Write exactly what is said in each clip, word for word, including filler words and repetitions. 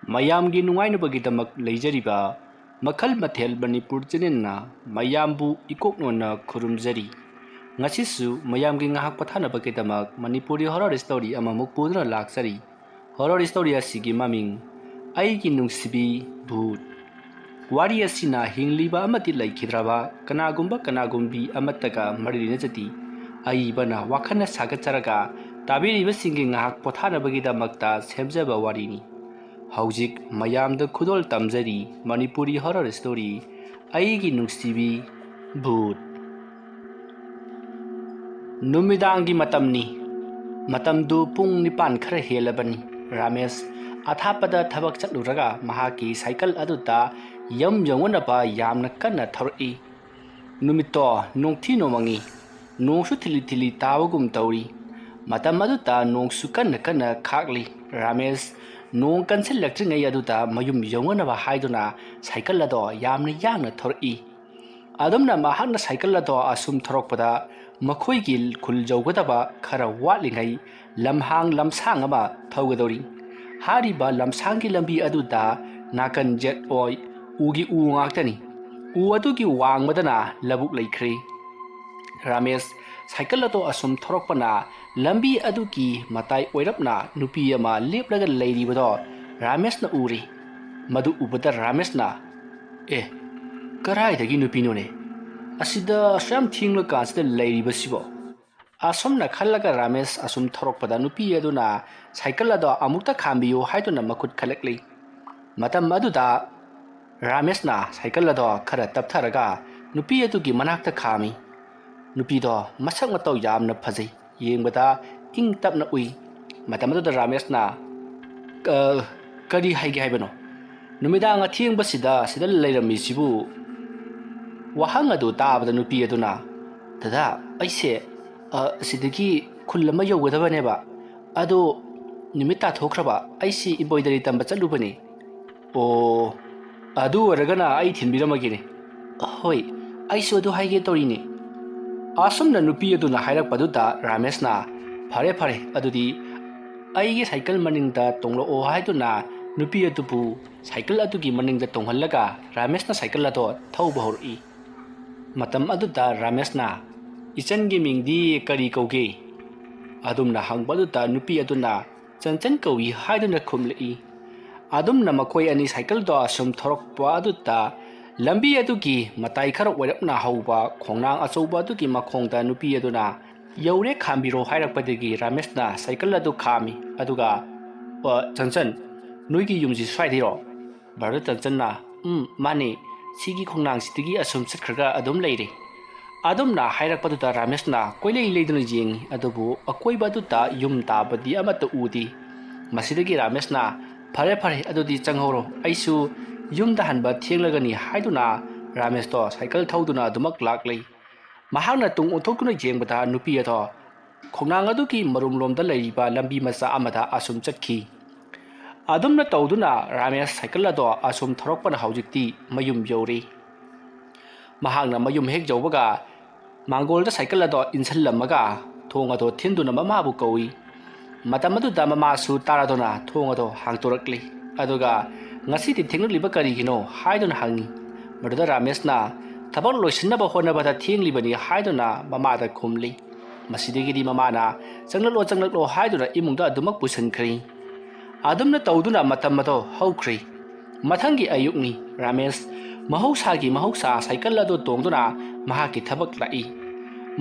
ꯃꯌꯥꯝꯒꯤ ꯅꯨꯡꯉꯥꯏꯅꯕꯒꯤꯗꯃꯛ ꯂꯩꯖꯔꯤꯕ ꯃꯈꯜ ꯃꯊꯦꯜ ꯃꯅꯤꯄꯨꯔ ꯆꯦꯅꯦꯜꯅ ꯃꯌꯥꯝꯕꯨ ꯏꯀꯣꯛꯅꯣꯟꯅ ꯈꯨꯔꯨꯝꯖꯔꯤ꯫ ꯉꯁꯤꯁꯨ ꯃꯌꯥꯝꯒꯤ ꯉꯥꯏꯍꯥꯛ ꯄꯣꯊꯥꯅꯕꯒꯤꯗꯃꯛ ꯃꯅꯤꯄꯨꯔꯤ ꯍꯣꯔꯔ ꯁ꯭ꯇꯣꯔꯤ ꯑꯃꯃꯨꯛ ꯄꯨꯗꯨꯅ ꯂꯥꯛꯆꯔꯤ꯫ ꯍꯣꯔꯔ ꯁ꯭ꯇꯣꯔꯤ ꯑꯁꯤꯒꯤ ꯃꯃꯤꯡ ꯑꯩꯒꯤ ꯅꯨꯡꯁꯤꯕꯤ ꯚꯨꯠ꯫ ꯋꯥꯔꯤ ꯑꯁꯤꯅ ꯍꯤꯡꯂꯤꯕ ꯑꯃꯗꯤ ꯂꯩꯈꯤꯗ꯭ꯔꯕ ꯀꯅꯥꯒꯨꯝꯕ ꯀꯅꯥꯒꯨꯝꯕꯤ ꯑꯃꯠꯇꯒ ꯃꯔꯤ ꯂꯩꯅꯖꯗꯦ꯫ ꯑꯏꯕꯅ ꯋꯥꯈꯜꯅ ꯁꯥꯒꯠꯆꯔꯒ ꯇꯥꯕꯤꯔꯤꯕꯁꯤꯡꯒꯤ ꯉꯥꯏꯍꯥꯛ ꯄꯣꯊꯥꯅꯕꯒꯤꯗꯃꯛꯇ ꯁꯦꯝꯖꯕ ꯋꯥꯔꯤꯅꯤ꯫ ꯍꯧꯖꯤꯛ ꯃꯌꯥꯝꯗ ꯈꯨꯗꯣꯜ ꯇꯝꯖꯔꯤ ꯃꯅꯤꯄꯨꯔꯤ ꯍꯣꯔꯔ ꯁ꯭ꯇꯣꯔꯤ ꯑꯩꯒꯤ ꯅꯨꯡꯁꯤꯕꯤ ꯚꯨꯠ꯫ ꯅꯨꯃꯤꯗꯥꯡꯒꯤ ꯃꯇꯝꯅꯤ꯫ ꯃꯇꯝꯗꯨ ꯄꯨꯡ ꯅꯤꯄꯥꯟ ꯈꯔ ꯍꯦꯜꯂꯕꯅꯤ꯫ ꯔꯥꯃꯦꯁ ꯑꯊꯥꯞꯄꯗ ꯊꯕꯛ ꯆꯠꯂꯨꯔꯒ ꯃꯍꯥꯛꯀꯤ ꯁꯥꯏꯀꯜ ꯑꯗꯨꯗ ꯌꯨꯝ ꯌꯧꯅꯅꯕ ꯌꯥꯝꯅ ꯀꯟꯅ ꯊꯧꯔꯛꯏ꯫ ꯅꯨꯃꯤꯠꯇꯣ ꯅꯣꯡꯊꯤ ꯅꯣꯡꯃꯪꯉꯤ꯫ ꯅꯣꯡꯁꯨ ꯊꯤꯂꯤ ꯊꯤꯂꯤ ꯇꯥꯕꯒꯨꯝ ꯇꯧꯔꯤ꯫ ꯃꯇꯝ ꯑꯗꯨꯗ ꯅꯣꯡꯁꯨ ꯀꯟꯅ ꯀꯟꯅ ꯈꯥꯛꯂꯤ꯫ ꯔꯥꯃꯦꯁ ꯅꯣꯡ ꯀꯟꯁꯤꯜꯂꯛꯇ꯭ꯔꯤꯉꯩ ꯑꯗꯨꯗ ꯃꯌꯨꯝ ꯌꯧꯅꯅꯕ ꯍꯥꯏꯗꯨꯅ ꯁꯥꯏꯀꯜ ꯑꯗꯣ ꯌꯥꯝꯅ ꯌꯥꯡꯅ ꯊꯧꯔꯛꯏ꯫ ꯑꯗꯨꯝꯅ ꯃꯍꯥꯛꯅ ꯁꯥꯏꯀꯜ ꯑꯗꯣ ꯑꯁꯨꯝ ꯊꯧꯔꯛꯄꯗ ꯃꯈꯣꯏꯒꯤ ꯈꯨꯜ ꯌꯧꯒꯗꯕ ꯈꯔ ꯋꯥꯠꯂꯤꯉꯩ ꯂꯝꯍꯥꯡ ꯂꯝꯁꯥꯡ ꯑꯃ ꯊꯧꯒꯗꯧꯔꯤ꯫ ꯍꯥꯏꯔꯤꯕ ꯂꯝꯁꯥꯡꯒꯤ ꯂꯝꯕꯤ ꯑꯗꯨꯗ ꯅꯥꯀꯟ ꯌꯦꯠ ꯑꯣꯏ ꯎꯒꯤ ꯎ ꯉꯥꯛꯇꯅꯤ꯫ ꯎ ꯑꯗꯨꯒꯤ ꯋꯥꯡꯃꯗꯅ ꯂꯧꯕꯨꯛ ꯂꯩꯈ꯭ꯔꯦ꯫ ꯔꯥꯃꯦꯁ ꯁꯥꯏꯀꯜ ꯑꯗꯣ ꯑꯁꯨꯝ ꯊꯧꯔꯛꯄꯅ ꯂꯝꯕꯤ ꯑꯗꯨꯒꯤ ꯃꯇꯥꯏ ꯑꯣꯏꯔꯞꯅ ꯅꯨꯄꯤ ꯑꯃ ꯂꯦꯞꯂꯒ ꯂꯩꯔꯤꯕꯗꯣ ꯔꯥꯃꯦꯁꯅ ꯎꯔꯦ꯫ ꯃꯗꯨ ꯎꯕꯗ ꯔꯥꯃꯦꯁꯅ, "ꯑꯦ, ꯀꯔꯥꯏꯗꯒꯤ ꯅꯨꯄꯤꯅꯣꯅꯦ? ꯑꯁꯤꯗ ꯑꯁꯨꯛ ꯌꯥꯝ ꯊꯦꯡꯂꯀꯥꯟꯁꯤꯗ ꯂꯩꯔꯤꯕꯁꯤꯕꯣ?" ꯑꯁꯨꯝꯅ ꯈꯜꯂꯒ ꯔꯥꯃꯦꯁ ꯑꯁꯨꯝ ꯊꯧꯔꯛꯄꯗ ꯅꯨꯄꯤ ꯑꯗꯨꯅ ꯁꯥꯏꯀꯜ ꯑꯗꯣ ꯑꯃꯨꯛꯇ ꯈꯥꯝꯕꯤꯌꯨ ꯍꯥꯏꯗꯨꯅ ꯃꯈꯨꯠ ꯈꯜꯂꯛꯂꯤ꯫ ꯃꯇꯝ ꯑꯗꯨꯗ ꯔꯥꯃꯦꯁꯅ ꯁꯥꯏꯀꯜ ꯑꯗꯣ ꯈꯔ ꯇꯞꯊꯔꯒ ꯅꯨꯄꯤ ꯑꯗꯨꯒꯤ ꯃꯅꯥꯛꯇ ꯈꯥꯝꯃꯤ꯫ ꯅꯨꯄꯤꯗꯣ ꯃꯁꯛ ꯃꯇꯧ ꯌꯥꯝꯅ ꯐꯖꯩ, ꯌꯦꯡꯕꯗ ꯏꯪ ꯇꯞꯅ ꯎꯏ꯫ ꯃꯇꯝ ꯑꯗꯨꯗ ꯔꯥꯃꯦꯁꯅ, "ꯀ-, ꯀꯔꯤ ꯍꯥꯏꯒꯦ ꯍꯥꯏꯕꯅꯣ? ꯅꯨꯃꯤꯗꯥꯡ ꯑꯊꯦꯡꯕꯁꯤꯗ ꯁꯤꯗ ꯂꯩꯔꯝꯃꯤꯁꯤꯕꯨ?" ꯋꯥꯍꯪ ꯑꯗꯨ ꯇꯥꯕꯗ ꯅꯨꯄꯤ ꯑꯗꯨꯅ, "ꯗꯗꯥ, ꯑꯩꯁꯦ, ꯑ, ꯁꯤꯗꯒꯤ ꯈꯨꯜ ꯑꯃ ꯌꯧꯒꯗꯕꯅꯦꯕ꯫ ꯑꯗꯣ ꯅꯨꯃꯤꯠ ꯇꯥꯊꯣꯛꯈ꯭ꯔꯕ꯫ ꯑꯩꯁꯤ ꯏꯝꯕꯣꯏꯗꯔꯤ ꯇꯝꯕ ꯆꯠꯂꯨꯕꯅꯤ꯫" "ꯑꯣ, ꯑꯗꯨ ꯑꯣꯏꯔꯒꯅ ꯑꯩ ꯊꯤꯟꯕꯤꯔꯝꯃꯒꯦꯅꯦ꯫" "ꯍꯣꯏ, ꯑꯩꯁꯨ ꯑꯗꯨ ꯍꯥꯏꯒꯦ ꯇꯧꯔꯤꯅꯦ꯫" ꯑꯁꯨꯝꯅ ꯅꯨꯄꯤ ꯑꯗꯨꯅ ꯍꯥꯏꯔꯛꯄꯗꯨꯗ ꯔꯥꯃꯦꯁꯅ, "ꯐꯔꯦ, ꯐꯔꯦ, ꯑꯗꯨꯗꯤ ꯑꯩꯒꯤ ꯁꯥꯏꯀꯜ ꯃꯅꯤꯡꯗ ꯇꯣꯡꯂꯛꯑꯣ" ꯍꯥꯏꯗꯨꯅ ꯅꯨꯄꯤ ꯑꯗꯨꯕꯨ ꯁꯥꯏꯀꯜ ꯑꯗꯨꯒꯤ ꯃꯅꯤꯡꯗ ꯇꯣꯡꯍꯜꯂꯒ ꯔꯥꯃꯦꯁꯅ ꯁꯥꯏꯀꯜ ꯑꯗꯣ ꯊꯧꯕ ꯍꯧꯔꯛꯏ꯫ ꯃꯇꯝ ꯑꯗꯨꯗ ꯔꯥꯃꯦꯁꯅ, "ꯏꯆꯟꯒꯤ ꯃꯤꯡꯗꯤ ꯀꯔꯤ ꯀꯧꯒꯦ?" ꯑꯗꯨꯝꯅ ꯍꯪꯕ ꯑꯗꯨꯗ ꯅꯨꯄꯤ ꯑꯗꯨꯅ, "ꯆꯟꯆꯟ ꯀꯧꯏ" ꯍꯥꯏꯗꯨꯅ ꯈꯨꯝꯂꯛꯏ꯫ ꯑꯗꯨꯝꯅ ꯃꯈꯣꯏ ꯑꯅꯤ ꯁꯥꯏꯀꯜꯗꯣ ꯑꯁꯨꯝ ꯊꯧꯔꯛꯄ ꯑꯗꯨꯗ ꯂꯝꯕꯤ ꯑꯗꯨꯒꯤ ꯃꯇꯥꯏ ꯈꯔ ꯑꯣꯏꯔꯞꯅ ꯍꯧꯕ ꯈꯣꯡꯅꯥꯡ ꯑꯆꯧꯕ ꯑꯗꯨꯒꯤ ꯃꯈꯣꯡꯗ ꯅꯨꯄꯤ ꯑꯗꯨꯅ, "ꯌꯧꯔꯦ, ꯈꯥꯝꯕꯤꯔꯣ" ꯍꯥꯏꯔꯛꯄꯗꯒꯤ ꯔꯥꯃꯦꯁꯅ ꯁꯥꯏꯀꯜ ꯑꯗꯨ ꯈꯥꯝꯃꯤ꯫ ꯑꯗꯨꯒ, "ꯑ, ꯆꯟꯆꯟ, ꯅꯣꯏꯒꯤ ꯌꯨꯝꯁꯤ ꯁ꯭ꯋꯥꯏꯗꯩꯔꯣ?" ꯕ꯭ꯔꯗꯔ ꯆꯟꯆꯟꯅ, "ꯎꯝ, ꯃꯥꯅꯦ, ꯁꯤꯒꯤ ꯈꯣꯡꯅꯥꯡꯁꯤꯗꯒꯤ ꯑꯁꯨꯝ ꯆꯠꯈ꯭ꯔꯒ ꯑꯗꯨꯝ ꯂꯩꯔꯦ"꯫ ꯑꯗꯨꯝꯅ ꯍꯥꯏꯔꯛꯄꯗꯨꯗ ꯔꯥꯃꯦꯁꯅ ꯀꯣꯏꯂꯩ ꯂꯩꯗꯨꯅ ꯌꯦꯡꯉꯤ, ꯑꯗꯨꯕꯨ ꯑꯀꯣꯏꯕ ꯑꯗꯨꯗ ꯌꯨꯝ ꯇꯥꯕꯗꯤ ꯑꯃꯠꯇ ꯎꯗꯦ꯫ ꯃꯁꯤꯗꯒꯤ ꯔꯥꯃꯦꯁꯅ, "ꯐꯔꯦ, ꯐꯔꯦ, ꯑꯗꯨꯗꯤ ꯆꯪꯍꯧꯔꯣ, ꯑꯩꯁꯨ ꯌꯨꯝꯗ ꯍꯟꯕ ꯊꯦꯡꯂꯒꯅꯤ" ꯍꯥꯏꯗꯨꯅ ꯔꯥꯃꯦꯁꯇꯣ ꯁꯥꯏꯀꯜ ꯊꯧꯗꯨꯅ ꯑꯗꯨꯃꯛ ꯂꯥꯛꯂꯤ꯫ ꯃꯍꯥꯛꯅ ꯇꯨꯡ ꯑꯣꯟꯊꯣꯛꯇꯨꯅ ꯌꯦꯡꯕꯗ ꯅꯨꯄꯤ ꯑꯗꯣ ꯈꯣꯡꯅꯥꯡ ꯑꯗꯨꯒꯤ ꯃꯔꯨꯝꯂꯣꯝꯗ ꯂꯩꯔꯤꯕ ꯂꯝꯕꯤ ꯃꯆꯥ ꯑꯃꯗ ꯑꯁꯨꯝ ꯆꯠꯈꯤ꯫ ꯑꯗꯨꯝꯅ ꯇꯧꯗꯨꯅ ꯔꯥꯃꯦꯁ ꯁꯥꯏꯀꯜ ꯑꯗꯣ ꯑꯁꯨꯝ ꯊꯧꯔꯛꯄꯅ ꯍꯧꯖꯤꯛꯇꯤ ꯃꯌꯨꯝ ꯌꯧꯔꯦ꯫ ꯃꯍꯥꯛꯅ ꯃꯌꯨꯝ ꯍꯦꯛ ꯌꯧꯕꯒ ꯃꯥꯡꯒꯣꯜꯗ ꯁꯥꯏꯀꯜ ꯑꯗꯣ ꯏꯟꯁꯤꯜꯂꯝꯃꯒ ꯊꯣꯡ ꯑꯗꯣ ꯊꯤꯟꯗꯨꯅ ꯃꯃꯥꯕꯨ ꯀꯧꯏ꯫ ꯃꯇꯝ ꯑꯗꯨꯗ ꯃꯃꯥꯁꯨ ꯇꯥꯔꯗꯨꯅ ꯊꯣꯡ ꯑꯗꯣ ꯍꯥꯡꯇꯣꯔꯛꯂꯤ꯫ ꯑꯗꯨꯒ, "ꯉꯁꯤꯗꯤ ꯊꯦꯡꯂꯛꯂꯤꯕ ꯀꯔꯤꯒꯤꯅꯣ?" ꯍꯥꯏꯗꯨꯅ ꯍꯪꯉꯤ꯫ ꯃꯗꯨꯗ ꯔꯥꯃꯦꯁꯅ, "ꯊꯕꯛ ꯂꯣꯏꯁꯤꯟꯅꯕ ꯍꯣꯠꯅꯕꯗ ꯊꯦꯡꯂꯤꯕꯅꯤ" ꯍꯥꯏꯗꯨꯅ ꯃꯃꯥꯗ ꯈꯨꯝꯂꯤ꯫ ꯃꯁꯤꯗꯒꯤꯗꯤ ꯃꯃꯥꯅ, "ꯆꯪꯂꯛꯂꯣ, ꯆꯪꯂꯛꯂꯣ" ꯍꯥꯏꯗꯨꯅ ꯏꯃꯨꯡꯗ ꯑꯗꯨꯃꯛ ꯄꯨꯁꯤꯟꯈ꯭ꯔꯦ꯫ ꯑꯗꯨꯝꯅ ꯇꯧꯗꯨꯅ ꯃꯇꯝ ꯑꯗꯣ ꯍꯧꯈ꯭ꯔꯦ꯫ ꯃꯊꯪꯒꯤ ꯑꯌꯨꯛꯅꯤ꯫ ꯔꯥꯃꯦꯁ ꯃꯍꯧꯁꯥꯒꯤ ꯃꯍꯧꯁꯥ ꯁꯥꯏꯀꯜ ꯑꯗꯨ ꯇꯣꯡꯗꯨꯅ ꯃꯍꯥꯛꯀꯤ ꯊꯕꯛ ꯂꯥꯛꯏ꯫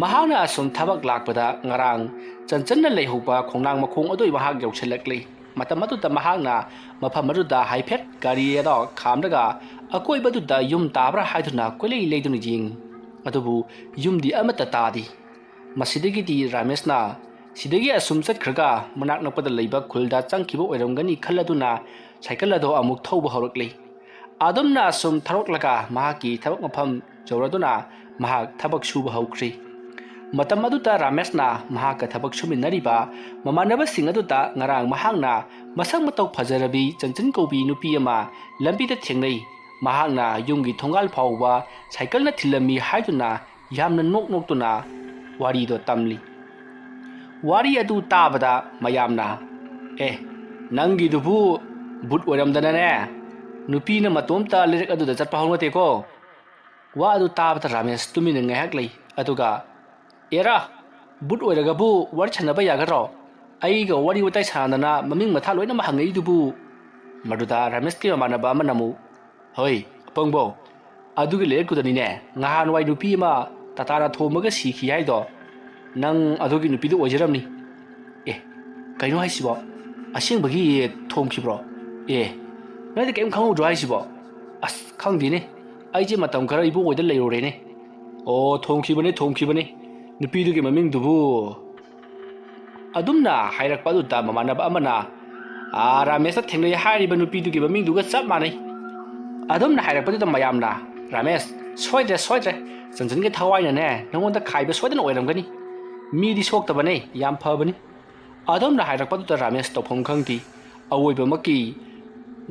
ꯃꯍꯥꯛꯅ ꯑꯁꯨꯝ ꯊꯕꯛ ꯂꯥꯛꯄꯗ ꯉꯔꯥꯡ ꯆꯟꯆꯟꯅ ꯂꯩꯍꯧꯕ ꯈꯣꯡꯅꯥꯡ ꯃꯈꯣꯡ ꯑꯗꯨ ꯃꯍꯥꯛ ꯌꯧꯁꯤꯜꯂꯛꯂꯤ꯫ ꯃꯇꯝ ꯑꯗꯨꯗ ꯃꯍꯥꯛꯅ ꯃꯐꯝ ꯑꯗꯨꯗ ꯍꯥꯏꯐꯦꯠ ꯒꯥꯔꯤ ꯑꯗꯣ ꯈꯥꯝꯂꯒ ꯑꯀꯣꯏꯕꯗꯨꯗ ꯌꯨꯝ ꯇꯥꯕ꯭ꯔꯥ ꯍꯥꯏꯗꯨꯅ ꯀꯣꯏꯂꯩ ꯂꯩꯗꯨꯅ ꯌꯦꯡꯉꯤ꯫ ꯑꯗꯨꯕꯨ ꯌꯨꯝꯗꯤ ꯑꯃꯠꯇ ꯇꯥꯗꯦ꯫ ꯃꯁꯤꯗꯒꯤꯗꯤ ꯔꯥꯃꯦꯁꯅ ꯁꯤꯗꯒꯤ ꯑꯁꯨꯝ ꯆꯠꯈ꯭ꯔꯒ ꯃꯅꯥꯛ ꯅꯛꯄꯗ ꯂꯩꯕ ꯈꯨꯜꯗ ꯆꯪꯈꯤꯕ ꯑꯣꯏꯔꯝꯒꯅꯤ ꯈꯜꯂꯗꯨꯅ ꯁꯥꯏꯀꯜ ꯑꯗꯣ ꯑꯃꯨꯛ ꯊꯧꯕ ꯍꯧꯔꯛꯂꯤ꯫ ꯑꯗꯨꯝꯅ ꯑꯁꯨꯝ ꯊꯧꯔꯛꯂꯒ ꯃꯍꯥꯛꯀꯤ ꯊꯕꯛ ꯃꯐꯝ ꯌꯧꯔꯗꯨꯅ ꯃꯍꯥꯛ ꯊꯕꯛ ꯁꯨꯕ ꯍꯧꯈ꯭ꯔꯤ꯫ ꯃꯇꯝ ꯑꯗꯨꯗ ꯔꯥꯃꯦꯁꯅ ꯃꯍꯥꯛꯀ ꯊꯕꯛ ꯁꯨꯃꯤꯟꯅꯔꯤꯕ ꯃꯃꯥꯟꯅꯕꯁꯤꯡ ꯑꯗꯨꯗ ꯉꯔꯥꯡ ꯃꯍꯥꯛꯅ ꯃꯁꯛ ꯃꯇꯧ ꯐꯖꯔꯕꯤ ꯆꯟꯆꯟ ꯀꯧꯕꯤ ꯅꯨꯄꯤ ꯑꯃ ꯂꯝꯕꯤꯗ ꯊꯦꯡꯅꯩ꯫ ꯃꯍꯥꯛꯅ ꯌꯨꯝꯒꯤ ꯊꯣꯡꯒꯥꯜ ꯐꯥꯎꯕ ꯁꯥꯏꯀꯜꯅ ꯊꯤꯜꯂꯝꯃꯤ ꯍꯥꯏꯗꯨꯅ ꯌꯥꯝꯅ ꯅꯣꯛ ꯅꯣꯛꯇꯨꯅ ꯋꯥꯔꯤꯗꯣ ꯇꯝꯂꯤ꯫ ꯋꯥꯔꯤ ꯑꯗꯨ ꯇꯥꯕꯗ ꯃꯌꯥꯝꯅ, "ꯑꯦ, ꯅꯪꯒꯤꯗꯨꯕꯨ "ꯚꯨꯠ ꯑꯣꯏꯔꯝꯗꯅꯅꯦ, ꯅꯨꯄꯤꯅ ꯃꯇꯣꯝꯇ ꯂꯩꯔꯛ ꯑꯗꯨꯗ ꯆꯠꯄ ꯍꯧꯅꯗꯦꯀꯣ꯫" ꯋꯥ ꯑꯗꯨ ꯇꯥꯕꯗ ꯔꯥꯃꯦꯁ ꯇꯨꯃꯤꯟꯅ ꯉꯥꯏꯍꯥꯛ ꯂꯩ, ꯑꯗꯨꯒ, "ꯑꯦꯔꯥ, ꯚꯨꯠ ꯑꯣꯏꯔꯒꯕꯨ ꯋꯥꯔꯤ ꯁꯥꯟꯅꯕ ꯌꯥꯒꯗ꯭ꯔꯣ? ꯑꯩꯒ ꯋꯥꯔꯤ ꯋꯥꯇꯥꯏ ꯁꯥꯟꯅꯗꯅ ꯃꯃꯤꯡ ꯃꯊꯥ ꯂꯣꯏꯅꯃꯛ ꯍꯪꯉꯛꯏꯗꯨꯕꯨ?" ꯃꯗꯨꯗ ꯔꯥꯃꯦꯁꯀꯤ ꯃꯃꯥꯟꯅꯕ ꯑꯃꯅ ꯑꯃꯨꯛ, "ꯍꯣꯏ, ꯑꯄꯪꯕꯣ, ꯑꯗꯨꯒꯤ ꯂꯩꯔꯛꯇꯨꯗꯅꯤꯅꯦ ꯉꯍꯥꯟꯋꯥꯏ ꯅꯨꯄꯤ ꯑꯃ ꯇꯇꯥꯅ ꯊꯣꯝꯃꯒ ꯁꯤꯈꯤ ꯍꯥꯏꯗꯣ꯫ ꯅꯪ ꯑꯗꯨꯒꯤ ꯅꯨꯄꯤꯗꯨ ꯑꯣꯏꯖꯔꯝꯅꯤ꯫" "ꯑꯦ, ꯀꯩꯅꯣ ꯍꯥꯏꯁꯤꯕꯣ? ꯑꯁꯦꯡꯕꯒꯤ ꯊꯣꯝꯈꯤꯕ꯭ꯔꯣ? ꯑꯦ, ꯅꯪꯗꯤ ꯀꯔꯤꯝ ꯈꯪꯍꯧꯗ꯭ꯔꯣ ꯍꯥꯏꯁꯤꯕꯣ?" "ꯑꯁ, ꯈꯪꯗꯦꯅꯦ, ꯑꯩꯁꯦ ꯃꯇꯝ ꯈꯔ ꯏꯕꯣꯛ ꯍꯣꯏꯗ ꯂꯩꯔꯨꯔꯦꯅꯦ꯫" "ꯑꯣ, ꯊꯣꯝꯈꯤꯕꯅꯦ, ꯊꯣꯝꯈꯤꯕꯅꯦ꯫ ꯅꯨꯄꯤꯗꯨꯒꯤ ꯃꯃꯤꯡꯗꯨꯕꯨ?" ꯑꯗꯨꯝꯅ ꯍꯥꯏꯔꯛꯄ ꯑꯗꯨꯗ ꯃꯃꯥꯟꯅꯕ ꯑꯃꯅ, "ꯑꯥ, ꯔꯥꯃꯦꯁꯇ ꯊꯦꯡꯅꯩ ꯍꯥꯏꯔꯤꯕ ꯅꯨꯄꯤꯗꯨꯒꯤ ꯃꯃꯤꯡꯗꯨꯒ ꯆꯞ ꯃꯥꯟꯅꯩ꯫" ꯑꯗꯨꯝꯅ ꯍꯥꯏꯔꯛꯄꯗꯨꯗ ꯃꯌꯥꯝꯅ, "ꯔꯥꯃꯦꯁ, ꯁꯣꯏꯗ꯭ꯔꯦ, ꯁꯣꯏꯗ꯭ꯔꯦ꯫ ꯆꯟꯆꯟꯒꯤ ꯊꯋꯥꯏꯅꯅꯦ ꯅꯉꯣꯟꯗ ꯈꯥꯏꯕ ꯁꯣꯏꯗꯅ ꯑꯣꯏꯔꯝꯒꯅꯤ꯫ ꯃꯤꯗꯤ ꯁꯣꯛꯇꯕꯅꯦ, ꯌꯥꯝ ꯐꯕꯅꯤ꯫" ꯑꯗꯨꯝꯅ ꯍꯥꯏꯔꯛꯄꯗꯨꯗ ꯔꯥꯃꯦꯁ ꯇꯧꯐꯝ ꯈꯪꯗꯦ꯫ ꯑꯋꯣꯏꯕꯃꯛꯀꯤ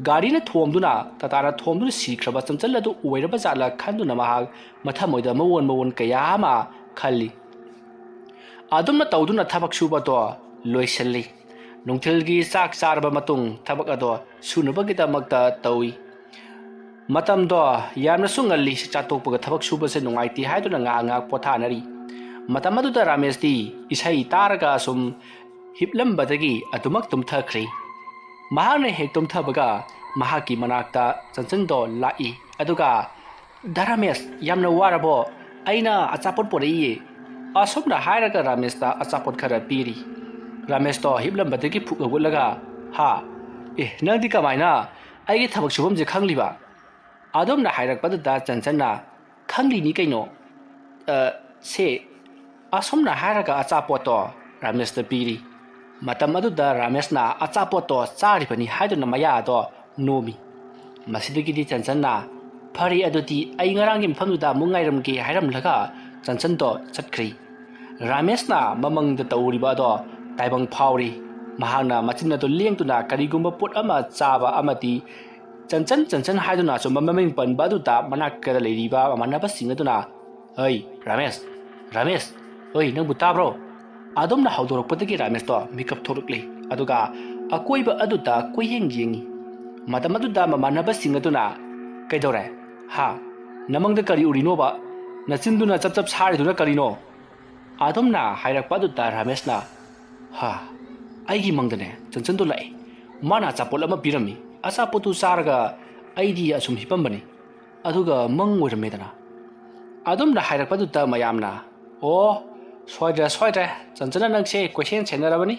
ꯒꯥꯔꯤꯅ ꯊꯣꯝꯗꯨꯅ, ꯇꯇꯥꯅ ꯊꯣꯝꯗꯨꯅ ꯁꯤꯈ꯭ꯔꯕ ꯆꯟꯆꯟ ꯑꯗꯨ ꯑꯣꯏꯔꯕ ꯖꯥꯠꯂ ꯈꯟꯗꯨꯅ ꯃꯍꯥꯛ ꯃꯊꯃꯣꯏꯗ ꯃꯑꯣꯟ ꯃꯑꯣꯟ ꯀꯌꯥ ꯑꯃ ꯈꯜꯂꯤ꯫ ꯑꯗꯨꯝꯅ ꯇꯧꯗꯨꯅ ꯊꯕꯛ ꯁꯨꯕꯗꯣ ꯂꯣꯏꯁꯤꯜꯂꯤ꯫ ꯅꯨꯡꯊꯤꯜꯒꯤ ꯆꯥꯛ ꯆꯥꯔꯕ ꯃꯇꯨꯡ ꯊꯕꯛ ꯑꯗꯣ ꯁꯨꯅꯕꯒꯤꯗꯃꯛꯇ ꯇꯧꯏ꯫ ꯃꯇꯝꯗꯣ ꯌꯥꯝꯅꯁꯨ ꯉꯜꯂꯤ, ꯆꯥꯛꯆꯥ ꯇꯣꯛꯄꯒ ꯊꯕꯛ ꯁꯨꯕꯁꯦ ꯅꯨꯡꯉꯥꯏꯇꯦ ꯍꯥꯏꯗꯨꯅ ꯉꯥꯏꯍꯥꯛ ꯉꯥꯏꯍꯥꯛ ꯄꯣꯊꯥꯅꯔꯤ꯫ ꯃꯇꯝ ꯑꯗꯨꯗ ꯔꯥꯃꯦꯁꯇꯤ ꯏꯁꯩ ꯇꯥꯔꯒ ꯁꯨꯝ ꯍꯤꯞꯂꯝꯕꯗꯒꯤ ꯑꯗꯨꯃꯛ ꯇꯨꯝꯊꯈ꯭ꯔꯦ꯫ ꯃꯍꯥꯛꯅ ꯍꯦꯛ ꯇꯨꯝꯊꯕꯒ ꯃꯍꯥꯛꯀꯤ ꯃꯅꯥꯛꯇ ꯆꯟꯆꯟꯗꯣ ꯂꯥꯛꯏ, ꯑꯗꯨꯒ, "ꯗꯥ ꯔꯥꯃꯦꯁ, ꯌꯥꯝꯅ ꯋꯥꯔꯕꯣ? ꯑꯩꯅ ꯑꯆꯥꯄꯣꯠ ꯄꯨꯔꯛꯏꯌꯦ꯫" ꯑꯁꯨꯝꯅ ꯍꯥꯏꯔꯒ ꯔꯥꯃꯦꯁꯇ ꯑꯆꯥꯄꯣꯠ ꯈꯔ ꯄꯤꯔꯤ꯫ ꯔꯥꯃꯦꯁꯇꯣ ꯍꯤꯞꯂꯝꯕꯗꯒꯤ ꯐꯨꯛ ꯍꯧꯒꯠꯂꯒ, "ꯍꯥ? ꯑꯦ, ꯅꯪꯗꯤ ꯀꯃꯥꯏꯅ ꯑꯩꯒꯤ ꯊꯕꯛ ꯁꯨꯐꯝꯁꯦ ꯈꯪꯂꯤꯕ?" ꯑꯗꯨꯝꯅ ꯍꯥꯏꯔꯛꯄꯗꯨꯗ ꯆꯟꯆꯟꯅ, "ꯈꯪꯂꯤꯅꯤ ꯀꯩꯅꯣ꯫ ꯑ, ꯁꯦ꯫" ꯑꯁꯨꯝꯅ ꯍꯥꯏꯔꯒ ꯑꯆꯥꯄꯣꯠꯇꯣ ꯔꯥꯃꯦꯁꯇ ꯄꯤꯔꯤ꯫ ꯃꯇꯝ ꯑꯗꯨꯗ ꯔꯥꯃꯦꯁꯅ ꯑꯆꯥꯄꯣꯠꯇꯣ ꯆꯥꯔꯤꯕꯅꯤ ꯍꯥꯏꯗꯨꯅ ꯃꯌꯥꯗꯣ ꯅꯣꯝꯃꯤ꯫ ꯃꯁꯤꯗꯒꯤꯗꯤ ꯆꯟꯆꯟꯅ, "ꯐꯔꯦ, ꯑꯗꯨꯗꯤ ꯑꯩ ꯉꯔꯥꯡꯒꯤ ꯃꯐꯝꯗꯨꯗ ꯑꯃꯨꯛ ꯉꯥꯏꯔꯝꯒꯦ" ꯍꯥꯏꯔꯝꯂꯒ ꯆꯟꯆꯟꯗꯣ ꯆꯠꯈ꯭ꯔꯤ꯫ ꯔꯥꯃꯦꯁꯅ ꯃꯃꯪꯗ ꯇꯧꯔꯤꯕ ꯑꯗꯣ ꯇꯥꯏꯕꯪ ꯐꯥꯎꯔꯤ꯫ ꯃꯍꯥꯛꯅ ꯃꯆꯤꯟ ꯑꯗꯨ ꯂꯦꯡꯗꯨꯅ ꯀꯔꯤꯒꯨꯝꯕ ꯄꯣꯠ ꯑꯃ ꯆꯥꯕ ꯑꯃꯗꯤ ꯆꯟꯆꯟ, ꯆꯟꯆꯟ ꯍꯥꯏꯗꯨꯅ ꯑꯆꯨꯝꯕ ꯃꯃꯤꯡ ꯄꯟꯕ ꯑꯗꯨꯗ ꯃꯅꯥꯛꯇ ꯂꯩꯔꯤꯕ ꯃꯃꯥꯟꯅꯕꯁꯤꯡ ꯑꯗꯨꯅ, "ꯍꯩ, ꯔꯥꯃꯦꯁ, ꯔꯥꯃꯦꯁ, ꯍꯣꯏ, ꯅꯪꯕꯨ ꯇꯥꯕ꯭ꯔꯣ?" ꯑꯗꯨꯝꯅ ꯍꯧꯗꯣꯔꯛꯄꯗꯒꯤ ꯔꯥꯃꯦꯁꯇꯣ ꯃꯤꯀꯞ ꯊꯣꯛꯂꯛꯂꯤ, ꯑꯗꯨꯒ ꯑꯀꯣꯏꯕ ꯑꯗꯨꯗ ꯀꯣꯏꯌꯦꯡ ꯌꯦꯡꯉꯤ꯫ ꯃꯇꯝ ꯑꯗꯨꯗ ꯃꯃꯥꯟꯅꯕꯁꯤꯡ ꯑꯗꯨꯅ, "ꯀꯩꯗꯧꯔꯦ? ꯍꯥ? ꯅꯃꯪꯗ ꯀꯔꯤ ꯎꯔꯤꯅꯣꯕ? ꯅꯆꯤꯟꯗꯨꯅ ꯆꯞ ꯆꯞ ꯁꯥꯔꯤꯗꯨꯅ ꯀꯔꯤꯅꯣ?" ꯑꯗꯨꯝꯅ ꯍꯥꯏꯔꯛꯄ ꯑꯗꯨꯗ ꯔꯥꯃꯦꯁꯅ, "ꯍꯥ, ꯑꯩꯒꯤ ꯃꯪꯗꯅꯦ ꯆꯟꯆꯟꯗꯣ ꯂꯥꯛꯑꯦ꯫ ꯃꯥꯅ ꯑꯆꯥꯄꯣꯠ ꯑꯃ ꯄꯤꯔꯝꯃꯤ꯫ ꯑꯆꯥꯄꯣꯠꯇꯨ ꯆꯥꯔꯒ ꯑꯩꯗꯤ ꯑꯁꯨꯝ ꯍꯤꯞꯄꯝꯕꯅꯤ꯫ ꯑꯗꯨꯒ ꯃꯪ ꯑꯣꯏꯔꯝꯃꯦꯗꯅ꯫" ꯑꯗꯨꯝꯅ ꯍꯥꯏꯔꯛꯄꯗꯨꯗ ꯃꯌꯥꯝꯅ, "ꯑꯣ, ꯁꯣꯏꯗ꯭ꯔꯦ, ꯁꯣꯏꯗ꯭ꯔꯦ꯫ ꯆꯟꯆꯟꯅ ꯅꯪꯁꯦ ꯀꯣꯏꯁꯦꯟ ꯁꯦꯟꯅꯔꯕꯅꯤ꯫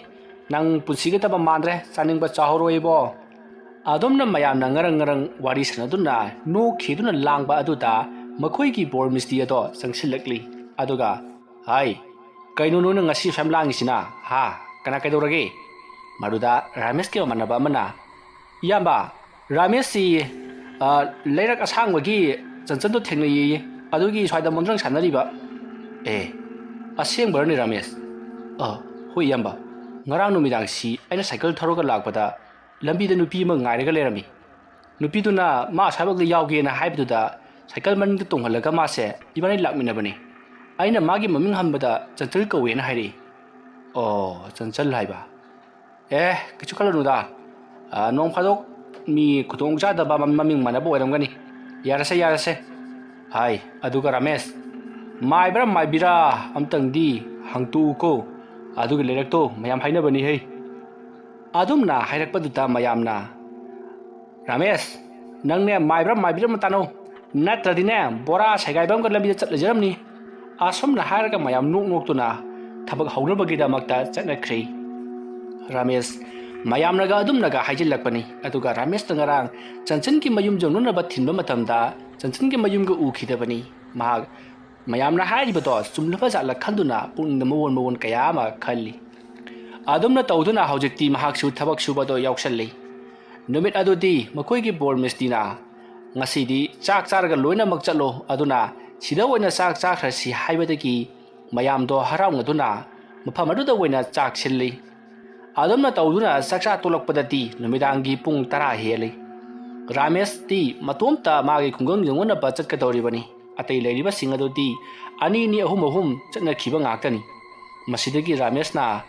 ꯅꯪ ꯄꯨꯟꯁꯤꯒꯗꯕ ꯃꯥꯟꯗ꯭ꯔꯦ, ꯆꯥꯅꯤꯡꯕ ꯆꯥꯍꯧꯔꯣꯏꯕꯣ꯫" ꯑꯗꯨꯝꯅ ꯃꯌꯥꯝꯅ ꯉꯔꯪ ꯉꯔꯪ ꯋꯥꯔꯤ ꯁꯥꯟꯅꯗꯨꯅ ꯅꯣꯛꯈꯤꯗꯨꯅ ꯂꯥꯡꯕ ꯑꯗꯨꯗ ꯃꯈꯣꯏꯒꯤ ꯕꯣꯔ ꯃꯤꯁꯇ꯭ꯔꯤ ꯑꯗꯣ ꯆꯪꯁꯤꯜꯂꯛꯂꯤ꯫ ꯑꯗꯨꯒ, "ꯍꯥꯏ, ꯀꯩꯅꯣ ꯅꯣꯏꯅ ꯉꯁꯤ ꯁꯨꯃꯥꯏꯅ ꯂꯥꯡꯉꯤꯁꯤꯅ? ꯍꯥ? ꯀꯅꯥ ꯀꯩꯗꯧꯔꯒꯦ?" ꯃꯗꯨꯗ ꯔꯥꯃꯦꯁꯀꯤ ꯃꯃꯥꯟꯅꯕ ꯑꯃꯅ, "ꯏꯌꯥꯝꯕ, ꯔꯥꯃꯦꯁꯁꯤ, ꯑ, ꯂꯩꯔꯛ ꯑꯁꯥꯡꯕꯒꯤ ꯆꯟꯆꯟꯗꯣ ꯊꯦꯡꯅꯩꯌꯦ, ꯑꯗꯨꯒꯤ ꯁ꯭ꯋꯥꯏꯗ ꯃꯣꯟꯗ꯭ꯔꯪ ꯁꯥꯟꯅꯔꯤꯕ꯫" "ꯑꯦ, ꯑꯁꯦꯡꯕꯔꯅꯦ ꯔꯥꯃꯦꯁ?" "ꯑ, ꯍꯣꯏ ꯏꯌꯥꯝꯕ, ꯉꯔꯥꯡ ꯅꯨꯃꯤꯗꯥꯡꯁꯤ ꯑꯩꯅ ꯁꯥꯏꯀꯜ ꯊꯧꯔꯒ ꯂꯥꯛꯄꯗ ꯂꯝꯕꯤꯗ ꯅꯨꯄꯤ ꯑꯃ ꯉꯥꯏꯔꯒ ꯂꯩꯔꯝꯃꯤ꯫ ꯅꯨꯄꯤꯗꯨꯅ ꯃꯥ ꯑꯁ꯭ꯋꯥꯏꯐꯥꯎꯗ ꯌꯥꯎꯒꯦꯅ ꯍꯥꯏꯕꯗꯨꯗ ꯁꯥꯏꯀꯜ ꯃꯅꯤꯡꯗ ꯇꯣꯡꯍꯜꯂꯒ ꯃꯥꯁꯦ ꯏꯕꯥꯅꯤ ꯂꯥꯛꯃꯤꯟꯅꯕꯅꯤ꯫ ꯑꯩꯅ ꯃꯥꯒꯤ ꯃꯃꯤꯡ ꯍꯪꯕꯗ ꯆꯟꯆꯟ ꯀꯧꯋꯦꯅ ꯍꯥꯏꯔꯛꯏ꯫" "ꯑꯣ, ꯆꯟꯆꯟ ꯍꯥꯏꯕ? ꯑꯦ, ꯀꯩꯁꯨ ꯈꯜꯂꯨꯅꯨꯗ꯫ ꯑ, ꯅꯣꯡ ꯐꯥꯗꯣꯛ ꯃꯤ ꯈꯨꯗꯣꯡ ꯆꯥꯗꯕ ꯃ-, ꯃꯃꯤꯡ ꯃꯥꯟꯅꯕ ꯑꯣꯏꯔꯝꯒꯅꯤ꯫ ꯌꯥꯔꯁꯦ, ꯌꯥꯔꯁꯦ꯫ ꯍꯥꯏ, ꯑꯗꯨꯒ ꯔꯥꯃꯦꯁ, ꯃꯥꯏꯕ꯭ꯔꯥ ꯃꯥꯏꯕꯤꯔꯥ ꯑꯝꯇꯪꯗꯤ ꯍꯪꯇꯣꯛꯎꯀꯣ꯫ ꯑꯗꯨꯒꯤ ꯂꯩꯔꯛꯇꯣ ꯃꯌꯥꯝ ꯍꯥꯏꯅꯕꯅꯤ ꯍꯩ꯫" ꯑꯗꯨꯝꯅ ꯍꯥꯏꯔꯛꯄꯗꯨꯗ ꯃꯌꯥꯝꯅ, "ꯔꯥꯃꯦꯁ, ꯅꯪꯅꯦ ꯃꯥꯏꯕ꯭ꯔꯥ ꯃꯥꯏꯕꯤꯔꯥ ꯑꯃ ꯇꯥꯅꯧ, ꯅꯠꯇ꯭ꯔꯗꯤꯅꯦ ꯕꯣꯔꯥ ꯁꯦꯒꯥꯏꯕ ꯑꯃꯒ ꯂꯝꯕꯤꯗ ꯆꯠꯂꯖꯔꯝꯅꯤ꯫" ꯑꯁꯨꯝꯅ ꯍꯥꯏꯔꯒ ꯃꯌꯥꯝ ꯅꯣꯛ ꯅꯣꯛꯇꯨꯅ ꯊꯕꯛ ꯍꯧꯅꯕꯒꯤꯗꯃꯛꯇ ꯆꯠꯅꯈ꯭ꯔꯦ꯫ ꯔꯥꯃꯦꯁ ꯃꯌꯥꯝꯅꯒ ꯑꯗꯨꯝꯅꯒ ꯍꯥꯏꯖꯤꯜꯂꯛꯄꯅꯤ꯫ ꯑꯗꯨꯒ ꯔꯥꯃꯦꯁꯅ ꯉꯔꯥꯡ ꯆꯟꯆꯟꯒꯤ ꯃꯌꯨꯝ ꯌꯧꯅꯅꯕ ꯊꯤꯟꯕ ꯃꯇꯝꯗ ꯆꯟꯆꯟꯒꯤ ꯃꯌꯨꯝꯒ ꯎꯈꯤꯗꯕꯅꯤ꯫ ꯃꯍꯥꯛ ꯃꯌꯥꯝꯅ ꯍꯥꯏꯔꯤꯕꯗꯣ ꯆꯨꯝꯂꯕ ꯖꯥꯠꯂ ꯈꯟꯗꯨꯅ ꯄꯨꯛꯅꯤꯡꯗ ꯃꯑꯣꯟ ꯃꯑꯣꯟ ꯀꯌꯥ ꯑꯃ ꯈꯜꯂꯤ꯫ ꯑꯗꯨꯝꯅ ꯇꯧꯗꯨꯅ ꯍꯧꯖꯤꯛꯇꯤ ꯃꯍꯥꯛꯁꯨ ꯊꯕꯛ ꯁꯨꯕꯗꯣ ꯌꯥꯎꯁꯜꯂꯤ꯫ ꯅꯨꯃꯤꯠ ꯑꯗꯨꯗꯤ ꯃꯈꯣꯏꯒꯤ ꯕꯣꯔ ꯃꯤꯁꯇ꯭ꯔꯤꯅ, "ꯉꯁꯤꯗꯤ ꯆꯥꯛ ꯆꯥꯔꯒ ꯂꯣꯏꯅꯃꯛ ꯆꯠꯂꯣ, ꯑꯗꯨꯅ ꯁꯤꯗ ꯑꯣꯏꯅ ꯆꯥꯛ ꯆꯥꯈ꯭ꯔꯁꯤ" ꯍꯥꯏꯕꯗꯒꯤ ꯃꯌꯥꯝꯗꯣ ꯍꯔꯥꯎꯅꯗꯨꯅ ꯃꯐꯝ ꯑꯗꯨꯗ ꯑꯣꯏꯅ ꯆꯥꯛ ꯁꯤꯜꯂꯤ꯫ ꯑꯗꯨꯝꯅ ꯇꯧꯗꯨꯅ ꯆꯥꯛꯆꯥ ꯇꯣꯂꯛꯄꯗꯗꯤ ꯅꯨꯃꯤꯗꯥꯡꯒꯤ ꯄꯨꯡ ꯇꯔꯥ ꯍꯦꯜꯂꯤ꯫ ꯔꯥꯃꯦꯁꯇꯤ ꯃꯇꯣꯝꯇ ꯃꯥꯒꯤ ꯈꯨꯡꯒꯪ ꯌꯧꯅꯅꯕ ꯆꯠꯀꯗꯧꯔꯤꯕꯅꯤ꯫ ꯑꯇꯩ ꯂꯩꯔꯤꯕꯁꯤꯡ ꯑꯗꯨꯗꯤ ꯑꯅꯤ ꯑꯅꯤ ꯑꯍꯨꯝ ꯑꯍꯨꯝ ꯆꯠꯅꯈꯤꯕ ꯉꯥꯛꯇꯅꯤ꯫ ꯃꯁꯤꯗꯒꯤ ꯔꯥꯃꯦꯁꯅ,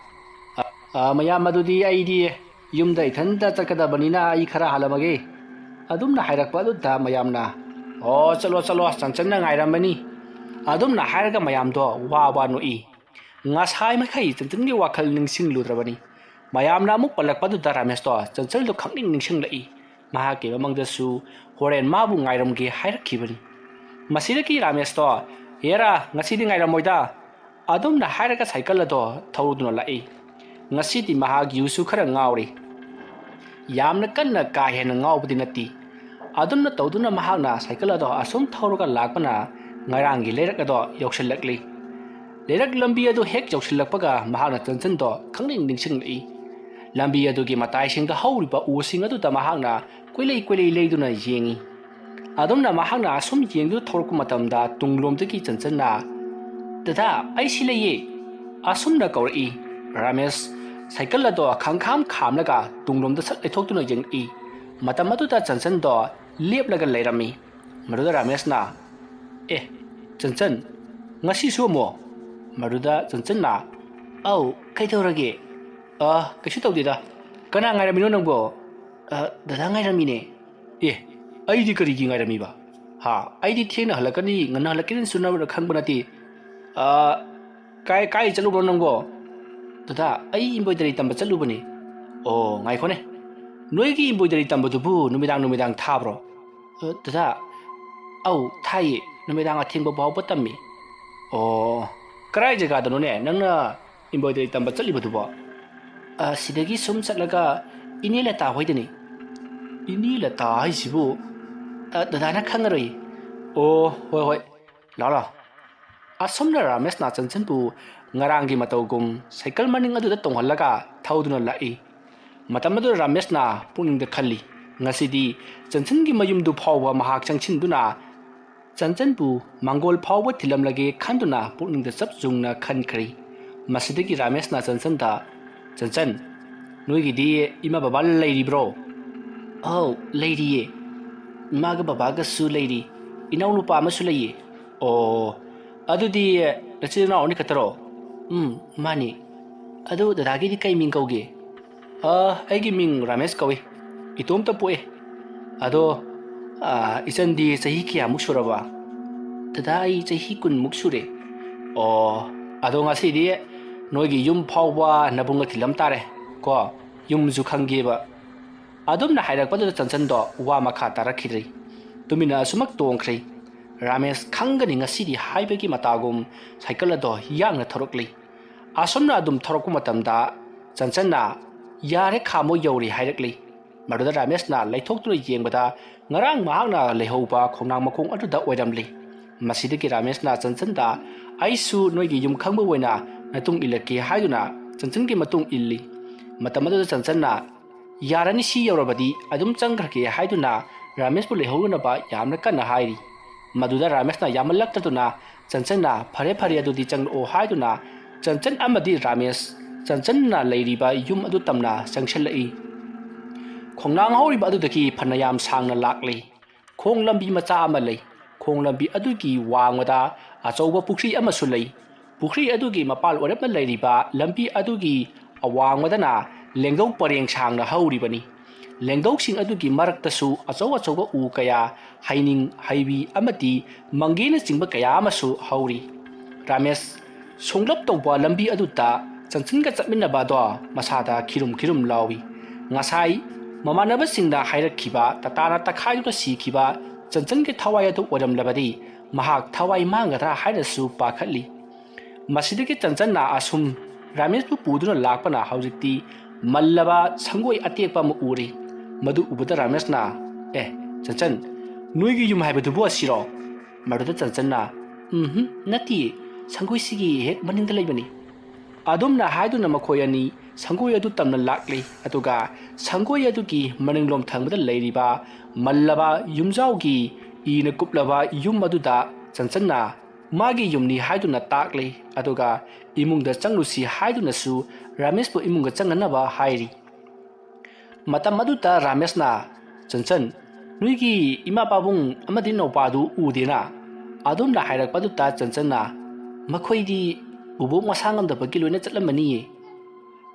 "ꯑ, ꯑ, ꯃꯌꯥꯝ ꯑꯗꯨꯗꯤ ꯑꯩꯗꯤ "ꯌꯨꯝꯗ ꯏꯊꯟꯇ ꯆꯠꯀꯗꯕꯅꯤꯅ ꯑꯩ ꯈꯔ ꯍꯥꯜꯂꯝꯃꯒꯦ" ꯑꯗꯨꯝꯅ ꯍꯥꯏꯔꯛꯄ ꯑꯗꯨꯗ ꯃꯌꯥꯝꯅ, "ꯑꯣ, ꯆꯠꯂꯣ, ꯆꯠꯂꯣ, ꯆꯟꯆꯟꯅ ꯉꯥꯏꯔꯝꯃꯅꯤ" ꯑꯗꯨꯝꯅ ꯍꯥꯏꯔꯒ ꯃꯌꯥꯝꯗꯣ ꯋꯥ ꯋꯥ ꯅꯣꯛꯏ꯫ ꯉꯁꯥꯏ ꯃꯈꯩ ꯆꯟꯆꯟꯒꯤ ꯋꯥꯈꯜ ꯅꯤꯡꯁꯤꯡꯂꯨꯗ꯭ꯔꯕꯅꯤ꯫ ꯃꯌꯥꯝꯅ ꯑꯃꯨꯛ ꯄꯜꯂꯛꯄꯗꯨꯗ ꯔꯥꯃꯦꯁꯇꯣ ꯆꯟꯆꯟꯗꯣ ꯈꯪꯅꯤꯡ ꯅꯤꯡꯁꯤꯡꯂꯛꯏ꯫ ꯃꯍꯥꯛꯀꯤ ꯃꯃꯪꯗꯁꯨ ꯍꯣꯔꯦꯟ ꯃꯥꯕꯨ ꯉꯥꯏꯔꯝꯒꯦ ꯍꯥꯏꯔꯛꯈꯤꯕꯅꯤ꯫ ꯃꯁꯤꯗꯒꯤ ꯔꯥꯃꯦꯁꯇꯣ, "ꯍꯦꯔꯥ, ꯉꯁꯤꯗꯤ ꯉꯥꯏꯔꯝꯃꯣꯏꯗ" ꯑꯗꯨꯝꯅ ꯍꯥꯏꯔꯒ ꯁꯥꯏꯀꯜ ꯑꯗꯣ ꯊꯧꯗꯨꯅ ꯂꯥꯛꯏ꯫ ꯉꯁꯤꯗꯤ ꯃꯍꯥꯛ ꯌꯨꯁꯨ ꯈꯔ ꯉꯥꯎꯔꯤ꯫ ꯌꯥꯝꯅ ꯀꯟꯅ ꯀꯥ ꯍꯦꯟꯅ ꯉꯥꯎꯕꯗꯤ ꯅꯠꯇꯦ꯫ ꯑꯗꯨꯝꯅ ꯇꯧꯗꯨꯅ ꯃꯍꯥꯛꯅ ꯁꯥꯏꯀꯜ ꯑꯗꯣ ꯑꯁꯨꯝ ꯊꯧꯔꯒ ꯂꯥꯛꯄꯅ ꯉꯔꯥꯡꯒꯤ ꯂꯩꯔꯛ ꯑꯗꯣ ꯌꯧꯁꯤꯜꯂꯛꯂꯤ꯫ ꯂꯩꯔꯛ ꯂꯝꯕꯤ ꯑꯗꯨ ꯍꯦꯛ ꯌꯧꯁꯤꯜꯂꯛꯄꯒ ꯃꯍꯥꯛꯅ ꯆꯟꯆꯟꯗꯣ ꯈꯪꯅꯤꯡ ꯅꯤꯡꯁꯤꯡꯂꯛꯏ꯫ ꯂꯝꯕꯤ ꯑꯗꯨꯒꯤ ꯃꯇꯥꯏꯁꯤꯡꯗ ꯍꯧꯔꯤꯕ ꯎꯁꯤꯡ ꯑꯗꯨꯗ ꯃꯍꯥꯛꯅ ꯀꯣꯏꯂꯩ ꯀꯣꯏꯂꯩ ꯂꯩꯗꯨꯅ ꯌꯦꯡꯏ꯫ ꯑꯗꯨꯝꯅ ꯃꯍꯥꯛꯅ ꯑꯁꯨꯝ ꯌꯦꯡꯗꯨꯅ ꯊꯧꯔꯛꯄ ꯃꯇꯝꯗ ꯇꯨꯡꯂꯣꯝꯗꯒꯤ ꯆꯟꯆꯟꯅ, "ꯗꯗꯥ, ꯑꯩ ꯁꯤ ꯂꯩꯌꯦ" ꯑꯁꯨꯝꯅ ꯀꯧꯔꯛꯏ꯫ ꯔꯥꯃꯦꯁ ꯁꯥꯏꯀꯜ ꯑꯗꯣ ꯈꯪꯈꯥꯝ ꯈꯥꯝꯂꯒ ꯇꯨꯡꯂꯣꯝꯗ ꯁꯠ ꯂꯩꯊꯣꯛꯇꯨꯅ ꯌꯦꯡꯂꯛꯏ꯫ ꯃꯇꯝ ꯑꯗꯨꯗ ꯆꯟꯆꯟꯗꯣ ꯂꯦꯞꯂꯒ ꯂꯩꯔꯝꯃꯤ꯫ ꯃꯗꯨꯗ ꯔꯥꯃꯦꯁꯅ, "ꯑꯦ, ꯆꯟꯆꯟ, ꯉꯁꯤꯁꯨ ꯑꯃꯨꯛ?" ꯃꯗꯨꯗ ꯆꯟꯆꯟꯅ, "ꯑꯧ, ꯀꯩꯗꯧꯔꯒꯦ?" "ꯑ, ꯀꯩꯁꯨ ꯇꯧꯗꯦꯗ꯫ ꯀꯅꯥ ꯉꯥꯏꯔꯝꯃꯤꯅꯣ ꯅꯪꯕꯣ?" "ꯑ, ꯗꯗꯥ ꯉꯥꯏꯔꯝꯃꯤꯅꯦ꯫" "ꯑꯦ, ꯑꯩꯗꯤ ꯀꯔꯤꯒꯤ ꯉꯥꯏꯔꯝꯃꯤꯕ? ꯍꯥ, ꯑꯩꯗꯤ ꯊꯦꯡꯅ ꯍꯜꯂꯛꯀꯅꯤ, ꯉꯟꯅ ꯍꯜꯂꯛꯀꯅꯤꯁꯨ ꯅꯪꯅ ꯈꯪꯕ ꯅꯠꯇꯦ꯫ ꯑ, ꯀꯥꯏ, ꯀꯥꯏ ꯆꯠꯂꯨꯕꯅꯣ ꯅꯪꯕꯣ?" "ꯗꯗꯥ, ꯑꯩ embroidery ꯇꯝꯕ ꯆꯠꯂꯨꯕꯅꯦ꯫" "ꯑꯣ, ꯉꯥꯏꯈꯣꯅꯦ꯫ ꯅꯣꯏꯒꯤ embroidery ꯇꯝꯕꯗꯨꯕꯨ ꯅꯨꯃꯤꯗꯥꯡ ꯅꯨꯃꯤꯗꯥꯡ ꯊꯥꯕ꯭ꯔꯣ?" "ꯑ, ꯗꯗꯥ, ꯑꯧ, ꯊꯥꯏꯌꯦ꯫ ꯅꯨꯃꯤꯗꯥꯡ ꯑꯊꯦꯡꯕ ꯐꯥꯎꯕ ꯇꯝꯃꯤ꯫" "ꯑꯣ, ꯀꯔꯥꯏ ꯖꯒꯥꯗꯅꯣꯅꯦ ꯅꯪꯅ embroidery ꯇꯝꯕ ꯆꯠꯂꯤꯕꯗꯨꯕꯣ?" "ꯑ, ꯁꯤꯗꯒꯤ ꯁꯨꯝ ꯆꯠꯂꯒ ꯏꯅꯦ ꯂꯇꯥ ꯍꯣꯏꯗꯅꯤ꯫" "ꯏꯅꯦ ꯂꯇꯥ ꯍꯥꯏꯁꯤꯕꯨ?" "ꯑ, ꯗꯗꯥꯅ ꯈꯪꯉꯔꯣꯏ꯫" "ꯑꯣ, ꯍꯣꯏ, ꯍꯣꯏ, ꯂꯥꯛꯑꯣ, ꯂꯥꯛꯑꯣ꯫" ꯑꯁꯨꯝꯅ ꯔꯥꯃꯦꯁꯅ ꯆꯟꯆꯟꯕꯨ ꯉꯔꯥꯡꯒꯤ ꯃꯇꯧꯒꯨꯝ ꯁꯥꯏꯀꯜ ꯃꯅꯤꯡ ꯑꯗꯨꯗ ꯇꯣꯡꯍꯜꯂꯒ ꯊꯧꯗꯨꯅ ꯂꯥꯛꯏ꯫ ꯃꯇꯝ ꯑꯗꯨꯗ ꯔꯥꯃꯦꯁꯅ ꯄꯨꯛꯅꯤꯡꯗ ꯈꯜꯂꯤ, ꯉꯁꯤꯗꯤ ꯆꯟꯆꯟꯒꯤ ꯃꯌꯨꯝꯗꯨ ꯐꯥꯎꯕ ꯃꯍꯥꯛ ꯆꯪꯁꯤꯟꯗꯨꯅ ꯆꯟꯆꯟꯕꯨ ꯃꯪꯒꯣꯜ ꯐꯥꯎꯕ ꯊꯤꯜꯂꯝꯂꯒꯦ ꯈꯟꯗꯨꯅ ꯄꯨꯛꯅꯤꯡꯗ ꯆꯞ ꯌꯨꯡꯅ ꯈꯟꯈ꯭ꯔꯤ꯫ ꯃꯁꯤꯗꯒꯤ ꯔꯥꯃꯦꯁꯅ ꯆꯟꯆꯟꯗ, "ꯆꯟꯆꯟ, ꯅꯣꯏꯒꯤꯗꯤ ꯏꯃꯥ ꯕꯕꯥ ꯂꯩꯔꯤꯕ꯭ꯔꯣ?" "ꯑꯧ, ꯂꯩꯔꯤꯌꯦ꯫ ꯏꯃꯥꯒ ꯕꯕꯥꯒꯁꯨ ꯂꯩꯔꯤ꯫ ꯏꯅꯥꯎꯅꯨꯄꯥ ꯑꯃꯁꯨ ꯂꯩꯌꯦ꯫" "ꯑꯣ, ꯑꯗꯨꯗꯤ ꯅꯆꯤꯟ ꯅꯅꯥꯎ ꯑꯅꯤ ꯈꯛꯇꯔꯣ?" "ꯎꯝ, ꯃꯥꯅꯤ꯫ ꯑꯗꯨ ꯗꯗꯥꯒꯤꯗꯤ ꯀꯩ ꯃꯤꯡ ꯀꯧꯒꯦ?" ꯑ, ꯑꯩꯒꯤ ꯃꯤꯡ ꯔꯥꯃꯦꯁ ꯀꯧꯏ꯫ ꯏꯇꯣꯝꯇ ꯄꯣꯛꯑꯦ꯫ ꯑꯗꯣ, ꯑ, ꯏꯆꯟꯗꯤ ꯆꯍꯤ ꯀꯌꯥꯃꯨꯛ ꯁꯨꯔꯕ? "ꯗꯗꯥ, ꯑꯩ ꯆꯍꯤ ꯀꯨꯟꯃꯨꯛ ꯁꯨꯔꯦ꯫" "ꯑꯣ, ꯑꯗꯣ ꯉꯁꯤꯗꯤ ꯅꯣꯏꯒꯤ ꯌꯨꯝ ꯐꯥꯎꯕ ꯅꯕꯨꯡꯅ ꯊꯤꯜꯂꯝ ꯇꯥꯔꯦ ꯀꯣ, ꯌꯨꯝꯁꯨ ꯈꯪꯒꯦꯕ꯫" ꯑꯗꯨꯝꯅ ꯍꯥꯏꯔꯛꯄꯗꯨꯗ ꯆꯟꯆꯟꯗꯣ ꯋꯥ ꯃꯈꯥ ꯇꯥꯔꯛꯈꯤꯗ꯭ꯔꯦ꯫ ꯇꯨꯃꯤꯟꯅ ꯑꯁꯨꯃꯛ ꯇꯣꯡꯈ꯭ꯔꯦ꯫ ꯔꯥꯃꯦꯁ ꯈꯪꯒꯅꯤ ꯉꯁꯤꯗꯤ ꯍꯥꯏꯕꯒꯤ ꯃꯇꯥꯒꯨꯝ ꯁꯥꯏꯀꯜ ꯑꯗꯣ ꯌꯥꯡꯅ ꯊꯧꯔꯛꯂꯤ꯫ ꯑꯁꯨꯝꯅ ꯑꯗꯨꯝ ꯊꯧꯔꯛꯄ ꯃꯇꯝꯗ ꯆꯟꯆꯟꯅ "ꯌꯥꯔꯦ, ꯈꯥꯝꯃꯣ, ꯌꯧꯔꯦ" ꯍꯥꯏꯔꯛꯂꯤ꯫ ꯃꯗꯨꯗ ꯔꯥꯃꯦꯁꯅ ꯂꯩꯊꯣꯛꯇꯨꯅ ꯌꯦꯡꯕꯗ ꯉꯔꯥꯡ ꯃꯍꯥꯛꯅ ꯂꯩꯍꯧꯕ ꯈꯣꯡꯅꯥꯡ ꯃꯈꯣꯡ ꯑꯗꯨꯗ ꯑꯣꯏꯔꯝꯂꯤ꯫ ꯃꯁꯤꯗꯒꯤ ꯔꯥꯃꯦꯁꯅ ꯆꯟꯆꯟꯗ, "ꯑꯩꯁꯨ ꯅꯣꯏꯒꯤ ꯌꯨꯝ ꯈꯪꯕ ꯑꯣꯏꯅ ꯅꯇꯨꯡ ꯏꯜꯂꯛꯀꯦ" ꯍꯥꯏꯗꯨꯅ ꯆꯟꯆꯟꯒꯤ ꯃꯇꯨꯡ ꯏꯜꯂꯤ꯫ ꯃꯇꯝ ꯑꯗꯨꯗ ꯆꯟꯆꯟꯅ, "ꯌꯥꯔꯅꯤ, ꯁꯤ ꯌꯧꯔꯕꯗꯤ ꯑꯗꯨꯝ ꯆꯪꯈ꯭ꯔꯒꯦ" ꯍꯥꯏꯗꯨꯅ ꯔꯥꯃꯦꯁꯄꯨ ꯂꯩꯍꯧꯅꯅꯕ ꯌꯥꯝꯅ ꯀꯟꯅ ꯍꯥꯏꯔꯤ꯫ ꯃꯗꯨꯗ ꯔꯥꯃꯦꯁꯅ ꯌꯥꯝꯃꯜꯂꯛꯇꯗꯨꯅ ꯆꯟꯆꯟꯅ, "ꯐꯔꯦ ꯐꯔꯦ, ꯑꯗꯨꯗꯤ ꯆꯪꯂꯛꯑꯣ" ꯍꯥꯏꯗꯨꯅ ꯆꯟꯆꯟ ꯑꯃꯗꯤ ꯔꯥꯃꯦꯁ ꯆꯟꯆꯟꯅ ꯂꯩꯔꯤꯕ ꯌꯨꯝ ꯑꯗꯨ ꯇꯝꯅ ꯆꯪꯁꯤꯜꯂꯛꯏ꯫ ꯈꯣꯡꯅꯥꯡ ꯍꯧꯔꯤꯕ ꯑꯗꯨꯗꯒꯤ ꯐꯅꯌꯥꯝ ꯁꯥꯡꯅ ꯂꯥꯛꯂꯤ꯫ ꯈꯣꯡ ꯂꯝꯕꯤ ꯃꯆꯥ ꯑꯃ ꯂꯩ꯫ ꯈꯣꯡ ꯂꯝꯕꯤ ꯑꯗꯨꯒꯤ ꯋꯥꯡꯃꯗ ꯑꯆꯧꯕ ꯄꯨꯈ꯭ꯔꯤ ꯑꯃꯁꯨ ꯂꯩ꯫ ꯄꯨꯈ꯭ꯔꯤ ꯑꯗꯨꯒꯤ ꯃꯄꯥꯜ ꯑꯣꯏꯔꯞꯅ ꯂꯩꯔꯤꯕ ꯂꯝꯕꯤ ꯑꯗꯨꯒꯤ ꯑꯋꯥꯡꯃꯗꯅ ꯂꯦꯡꯗꯧ ꯄꯔꯦꯡ ꯁꯥꯡꯅ ꯍꯧꯔꯤꯕꯅꯤ꯫ ꯂꯦꯡꯗꯧꯁꯤꯡ ꯑꯗꯨꯒꯤ ꯃꯔꯛꯇꯁꯨ ꯑꯆꯧ ꯑꯆꯧꯕ ꯎ ꯀꯌꯥ, ꯍꯩꯅꯤꯡ, ꯍꯩꯕꯤ ꯑꯃꯗꯤ ꯃꯪꯒꯦꯅꯆꯤꯡꯕ ꯀꯌꯥ ꯑꯃꯁꯨ ꯍꯧꯔꯤ꯫ ꯔꯥꯃꯦꯁ ꯁꯣꯡꯂꯞ ꯇꯧꯕ ꯂꯝꯕꯤ ꯑꯗꯨꯗ ꯆꯟꯆꯟꯒ ꯆꯠꯃꯤꯟꯅꯕ ꯑꯗꯣ ꯃꯁꯥꯗ ꯈꯤꯔꯨꯝ ꯈꯤꯔꯨꯝ ꯂꯥꯎꯏ꯫ ꯉꯁꯥꯏ ꯃꯃꯥꯟꯅꯕꯁꯤꯡꯅ ꯍꯥꯏꯔꯛꯈꯤꯕ ꯇꯇꯥꯅ ꯇꯛꯈꯥꯏꯗꯨꯅ ꯁꯤꯈꯤꯕ ꯆꯟꯆꯟꯒꯤ ꯊꯋꯥꯏ ꯑꯗꯨ ꯑꯣꯏꯔꯝꯂꯕꯗꯤ ꯃꯍꯥꯛ ꯊꯋꯥꯏ ꯃꯥꯡꯒꯗ꯭ꯔꯥ ꯍꯥꯏꯅꯁꯨ ꯄꯥꯈꯠꯂꯤ꯫ ꯃꯁꯤꯗꯒꯤ ꯆꯟꯆꯟꯅ ꯑꯁꯨꯝ ꯔꯥꯃꯦꯁꯄꯨ ꯄꯨꯗꯨꯅ ꯂꯥꯛꯄꯅ ꯍꯧꯖꯤꯛꯇꯤ ꯃꯜꯂꯕ ꯁꯪꯒꯣꯏ ꯑꯇꯦꯛꯄ ꯑꯃ ꯎꯔꯤ꯫ ꯃꯗꯨ ꯎꯕꯗ ꯔꯥꯃꯦꯁꯅ, "ꯑꯦ, ꯆꯟꯆꯟ, ꯅꯣꯏꯒꯤ ꯌꯨꯝ ꯍꯥꯏꯕꯗꯨꯕꯨ ꯑꯁꯤꯔꯣ?" ꯃꯗꯨꯗ ꯆꯟꯆꯟꯅ, "ꯎꯝꯍꯨꯝ, ꯅꯠꯇꯤꯌꯦ, ꯁꯪꯒꯣꯏꯁꯤꯒꯤ ꯍꯦꯛ ꯃꯅꯤꯡꯗ ꯂꯩꯕꯅꯤ꯫" ꯑꯗꯨꯝꯅ ꯍꯥꯏꯗꯨꯅ ꯃꯈꯣꯏ ꯑꯅꯤ ꯁꯪꯒꯣꯏ ꯑꯗꯨ ꯇꯝꯅ ꯂꯥꯛꯂꯤ꯫ ꯑꯗꯨꯒ ꯁꯪꯒꯣꯏ ꯑꯗꯨꯒꯤ ꯃꯅꯤꯡꯂꯣꯝ ꯊꯪꯕꯗ ꯂꯩꯔꯤꯕ ꯃꯜꯂꯕ ꯌꯨꯝꯖꯥꯎꯒꯤ ꯏꯅ ꯀꯨꯞꯂꯕ ꯌꯨꯝ ꯑꯗꯨꯗ ꯆꯟꯆꯟꯅ ꯃꯥꯒꯤ ꯌꯨꯝꯅꯤ ꯍꯥꯏꯗꯨꯅ ꯇꯥꯛꯂꯤ꯫ ꯑꯗꯨꯒ ꯏꯃꯨꯡꯗ ꯆꯪꯂꯨꯁꯤ ꯍꯥꯏꯗꯨꯅꯁꯨ ꯔꯥꯃꯦꯁꯄꯨ ꯏꯃꯨꯡꯗ ꯆꯪꯅꯅꯕ ꯍꯥꯏꯔꯤ꯫ ꯃꯇꯝ ꯑꯗꯨꯗ ꯔꯥꯃꯦꯁꯅ, "ꯆꯟꯆꯟ, ꯅꯣꯏꯒꯤ ꯏꯃꯥ ꯄꯥꯕꯨꯡ ꯑꯃꯗꯤ ꯅꯧꯄꯥꯗꯨ ꯎꯗꯦꯅ?" ꯑꯗꯨꯝꯅ ꯍꯥꯏꯔꯛꯄꯗꯨꯗ ꯆꯟꯆꯟꯅ, "ꯃꯈꯣꯏꯗꯤ ꯕꯨꯕꯣꯛ ꯃꯁꯥ ꯉꯝꯗꯕꯒꯤ ꯂꯣꯏꯅ ꯆꯠꯂꯝꯃꯅꯤꯌꯦ꯫"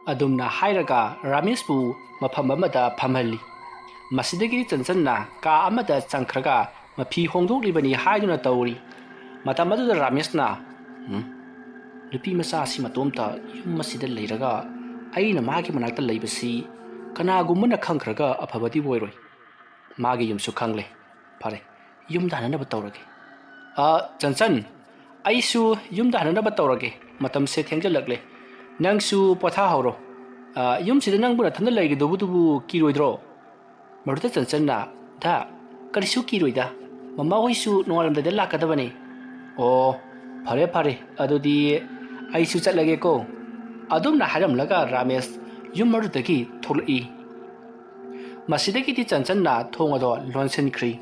ꯑꯗꯨꯝꯅ ꯍꯥꯏꯔꯒ ꯔꯥꯃꯦꯁꯄꯨ ꯃꯐꯝ ꯑꯃꯗ ꯐꯝꯍꯜꯂꯤ꯫ ꯃꯁꯤꯗꯒꯤ ꯆꯟꯆꯟꯅ ꯀꯥ ꯑꯃꯗ ꯆꯪꯈ꯭ꯔꯒ ꯃꯐꯤ ꯍꯣꯡꯗꯣꯛꯂꯤꯕꯅꯤ ꯍꯥꯏꯗꯨꯅ ꯇꯧꯔꯤ꯫ ꯃꯇꯝ ꯑꯗꯨꯗ ꯔꯥꯃꯦꯁꯅ, "ꯎꯝ, ꯅꯨꯄꯤ ꯃꯆꯥ ꯑꯁꯤ ꯃꯇꯣꯝꯇ ꯌꯨꯝ ꯑꯁꯤꯗ ꯂꯩꯔꯒ ꯑꯩꯅ ꯃꯥꯒꯤ ꯃꯅꯥꯛꯇ ꯂꯩꯕꯁꯤ ꯀꯅꯥꯒꯨꯝꯕꯅ ꯈꯪꯈ꯭ꯔꯒ ꯑꯐꯕꯗꯤ ꯑꯣꯏꯔꯣꯏ꯫ ꯃꯥꯒꯤ ꯌꯨꯝꯁꯨ ꯈꯪꯂꯦ꯫ ꯐꯔꯦ, ꯌꯨꯝꯗ ꯍꯟꯅꯅꯕ ꯇꯧꯔꯒꯦ꯫ ꯑ, ꯆꯟꯆꯟ, ꯑꯩꯁꯨ ꯌꯨꯝꯗ ꯍꯟꯅꯅꯕ ꯇꯧꯔꯒꯦ꯫ ꯃꯇꯝꯁꯦ ꯊꯦꯡꯖꯜꯂꯛꯂꯦ꯫ ꯅꯪꯁꯨ ꯄꯣꯊꯥꯍꯧꯔꯣ꯫ ꯑ, ꯌꯨꯝꯁꯤꯗ ꯅꯪꯕꯨ ꯅꯊꯟꯗ ꯂꯩꯒꯗꯧꯕꯗꯨꯕꯨ ꯀꯤꯔꯣꯏꯗ꯭ꯔꯣ?" ꯃꯗꯨꯗ ꯆꯟꯆꯟꯅ, "ꯗꯥ, ꯀꯔꯤꯁꯨ ꯀꯤꯔꯣꯏꯗ꯫ ꯃꯃꯥ ꯍꯣꯏꯁꯨ ꯅꯣꯡꯉꯥꯜꯂꯝꯗꯥꯏꯗ ꯂꯥꯛꯀꯗꯕꯅꯤ꯫" "ꯑꯣ, ꯐꯔꯦ ꯐꯔꯦ, ꯑꯗꯨꯗꯤ ꯑꯩꯁꯨ ꯆꯠꯂꯒꯦꯀꯣ꯫" ꯑꯗꯨꯝꯅ ꯍꯥꯏꯔꯝꯂꯒ ꯔꯥꯃꯦꯁ ꯌꯨꯝ ꯃꯗꯨꯗꯒꯤ ꯊꯣꯛꯂꯛꯏ꯫ ꯃꯁꯤꯗꯒꯤꯗꯤ ꯆꯟꯆꯟꯅ ꯊꯣꯡ ꯑꯗꯣ ꯂꯣꯟꯁꯤꯟꯈ꯭ꯔꯤ꯫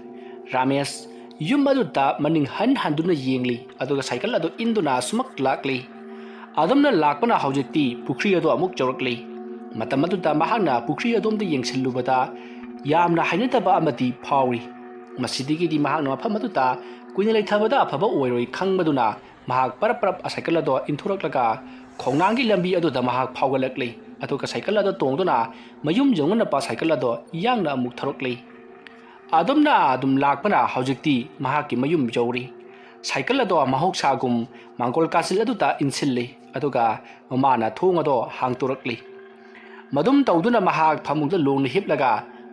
ꯔꯥꯃꯦꯁ ꯌꯨꯝ ꯑꯗꯨꯗ ꯃꯅꯤꯡ ꯍꯟ ꯍꯟꯗꯨꯅ ꯌꯦꯡꯂꯤ, ꯑꯗꯨꯒ ꯁꯥꯏꯀꯜ ꯑꯗꯨ ꯏꯟꯗꯨꯅ ꯁꯨꯃꯛ ꯂꯥꯛꯂꯤ꯫ ꯑꯗꯨꯝꯅ ꯂꯥꯛꯄꯅ ꯍꯧꯖꯤꯛꯇꯤ ꯄꯨꯈ꯭ꯔꯤ ꯑꯗꯨ ꯑꯃꯨꯛ ꯌꯧꯔꯛꯂꯤ꯫ ꯃꯇꯝ ꯑꯗꯨꯗ ꯃꯍꯥꯛꯅ ꯄꯨꯈ꯭ꯔꯤ ꯑꯗꯣꯝꯗ ꯌꯦꯡꯁꯤꯜꯂꯨꯕꯗ ꯌꯥꯝꯅ ꯍꯩꯅꯗꯕ ꯑꯃꯗꯤ ꯐꯥꯎꯔꯤ꯫ ꯃꯁꯤꯗꯒꯤꯗꯤ ꯃꯍꯥꯛꯅ ꯃꯐꯝ ꯑꯗꯨꯗ ꯀꯨꯏꯅ ꯂꯩꯊꯕꯗ ꯑꯐꯕ ꯑꯣꯏꯔꯣꯏ ꯈꯪꯕꯗꯨꯅ ꯃꯍꯥꯛ ꯄꯔꯞ ꯄꯔꯞ ꯁꯥꯏꯀꯜ ꯑꯗꯣ ꯏꯟꯊꯣꯔꯛꯂꯒ ꯈꯣꯡꯅꯥꯡꯒꯤ ꯂꯝꯕꯤ ꯑꯗꯨꯗ ꯃꯍꯥꯛ ꯐꯥꯎꯒꯠꯂꯛꯂꯤ꯫ ꯑꯗꯨꯒ ꯁꯥꯏꯀꯜ ꯑꯗꯣ ꯇꯣꯡꯗꯨꯅ ꯃꯌꯨꯝ ꯌꯧꯅꯅꯕ ꯁꯥꯏꯀꯜ ꯑꯗꯣ ꯌꯥꯡꯅ ꯑꯃꯨꯛ ꯊꯧꯔꯛꯂꯤ꯫ ꯑꯗꯨꯝꯅ ꯑꯗꯨꯝ ꯂꯥꯛꯄꯅ ꯍꯧꯖꯤꯛꯇꯤ ꯃꯍꯥꯛꯀꯤ ꯃꯌꯨꯝ ꯌꯧꯔꯤ꯫ ꯁꯥꯏꯀꯜ ꯑꯗꯣ ꯃꯍꯧꯁꯥꯒꯨꯝ ꯃꯥꯡꯒꯣꯜ ꯀꯥꯆꯤꯜ ꯑꯗꯨꯗ ꯏꯟꯁꯤꯜꯂꯤ, ꯑꯗꯨꯒ ꯃꯃꯥꯅ ꯊꯣꯡ ꯑꯗꯣ ꯍꯥꯡꯗꯣꯔꯛꯂꯤ꯫ ꯃꯗꯨꯝ ꯇꯧꯗꯨꯅ ꯃꯍꯥꯛ ꯐꯃꯨꯡꯗ ꯂꯣꯡꯅ ꯍꯤꯞꯂꯒ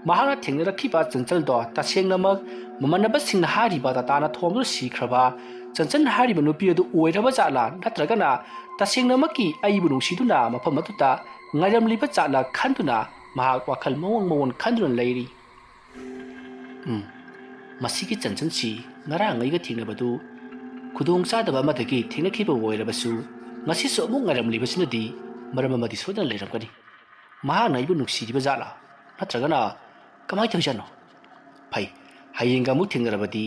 ꯃꯍꯥꯛꯅ ꯊꯦꯡꯅꯔꯛꯈꯤꯕ ꯆꯟꯆꯜꯗꯣ ꯇꯁꯦꯡꯅꯃꯛ ꯃꯃꯥꯟꯅꯕꯁꯤꯡꯅ ꯍꯥꯏꯔꯤꯕ ꯇꯇꯥꯅ ꯊꯣꯝꯗꯨꯅ ꯁꯤꯈ꯭ꯔꯕ ꯆꯟꯆꯟ ꯍꯥꯏꯔꯤꯕ ꯅꯨꯄꯤ ꯑꯗꯨ ꯑꯣꯏꯔꯕ ꯖꯥꯠꯂꯥ, ꯅꯠꯇ꯭ꯔꯒꯅ ꯇꯁꯦꯡꯅꯃꯛꯀꯤ ꯑꯩꯕꯨ ꯅꯨꯡꯁꯤꯗꯨꯅ ꯃꯐꯝ ꯑꯗꯨꯗ ꯉꯥꯏꯔꯝꯂꯤꯕ ꯖꯥꯠꯂꯥ ꯈꯟꯗꯨꯅ ꯃꯍꯥꯛ ꯋꯥꯈꯜ ꯃꯑꯣꯡ ꯃꯑꯣꯡ ꯈꯟꯗꯨꯅ ꯂꯩꯔꯤ꯫ ꯎꯝ, ꯃꯁꯤꯒꯤ ꯆꯟꯆꯟꯁꯤ ꯉꯔꯥꯡ ꯑꯩꯒ ꯊꯦꯡꯅꯕꯗꯨ ꯈꯨꯗꯣꯡ ꯆꯥꯗꯕ ꯑꯃꯗꯒꯤ ꯊꯦꯡꯅꯈꯤꯕ ꯑꯣꯏꯔꯕꯁꯨ, ꯉꯁꯤꯁꯨ ꯑꯃꯨꯛ ꯉꯥꯏꯔꯝꯂꯤꯕꯁꯤꯅꯗꯤ ꯃꯔꯝ ꯑꯃꯗꯤ ꯁꯣꯏꯗꯅ ꯂꯩꯔꯝꯒꯅꯤ꯫ ꯃꯍꯥꯛꯅ ꯑꯩꯕꯨ ꯅꯨꯡꯁꯤꯔꯤꯕ ꯖꯥꯠꯂꯥ? ꯅꯠꯇ꯭ꯔꯒꯅ ꯀꯃꯥꯏꯅ ꯇꯧꯔꯤꯖꯥꯠꯅꯣ? ꯐꯩ, ꯍꯌꯦꯡꯒ ꯑꯃꯨꯛ ꯊꯦꯡꯅꯔꯕꯗꯤ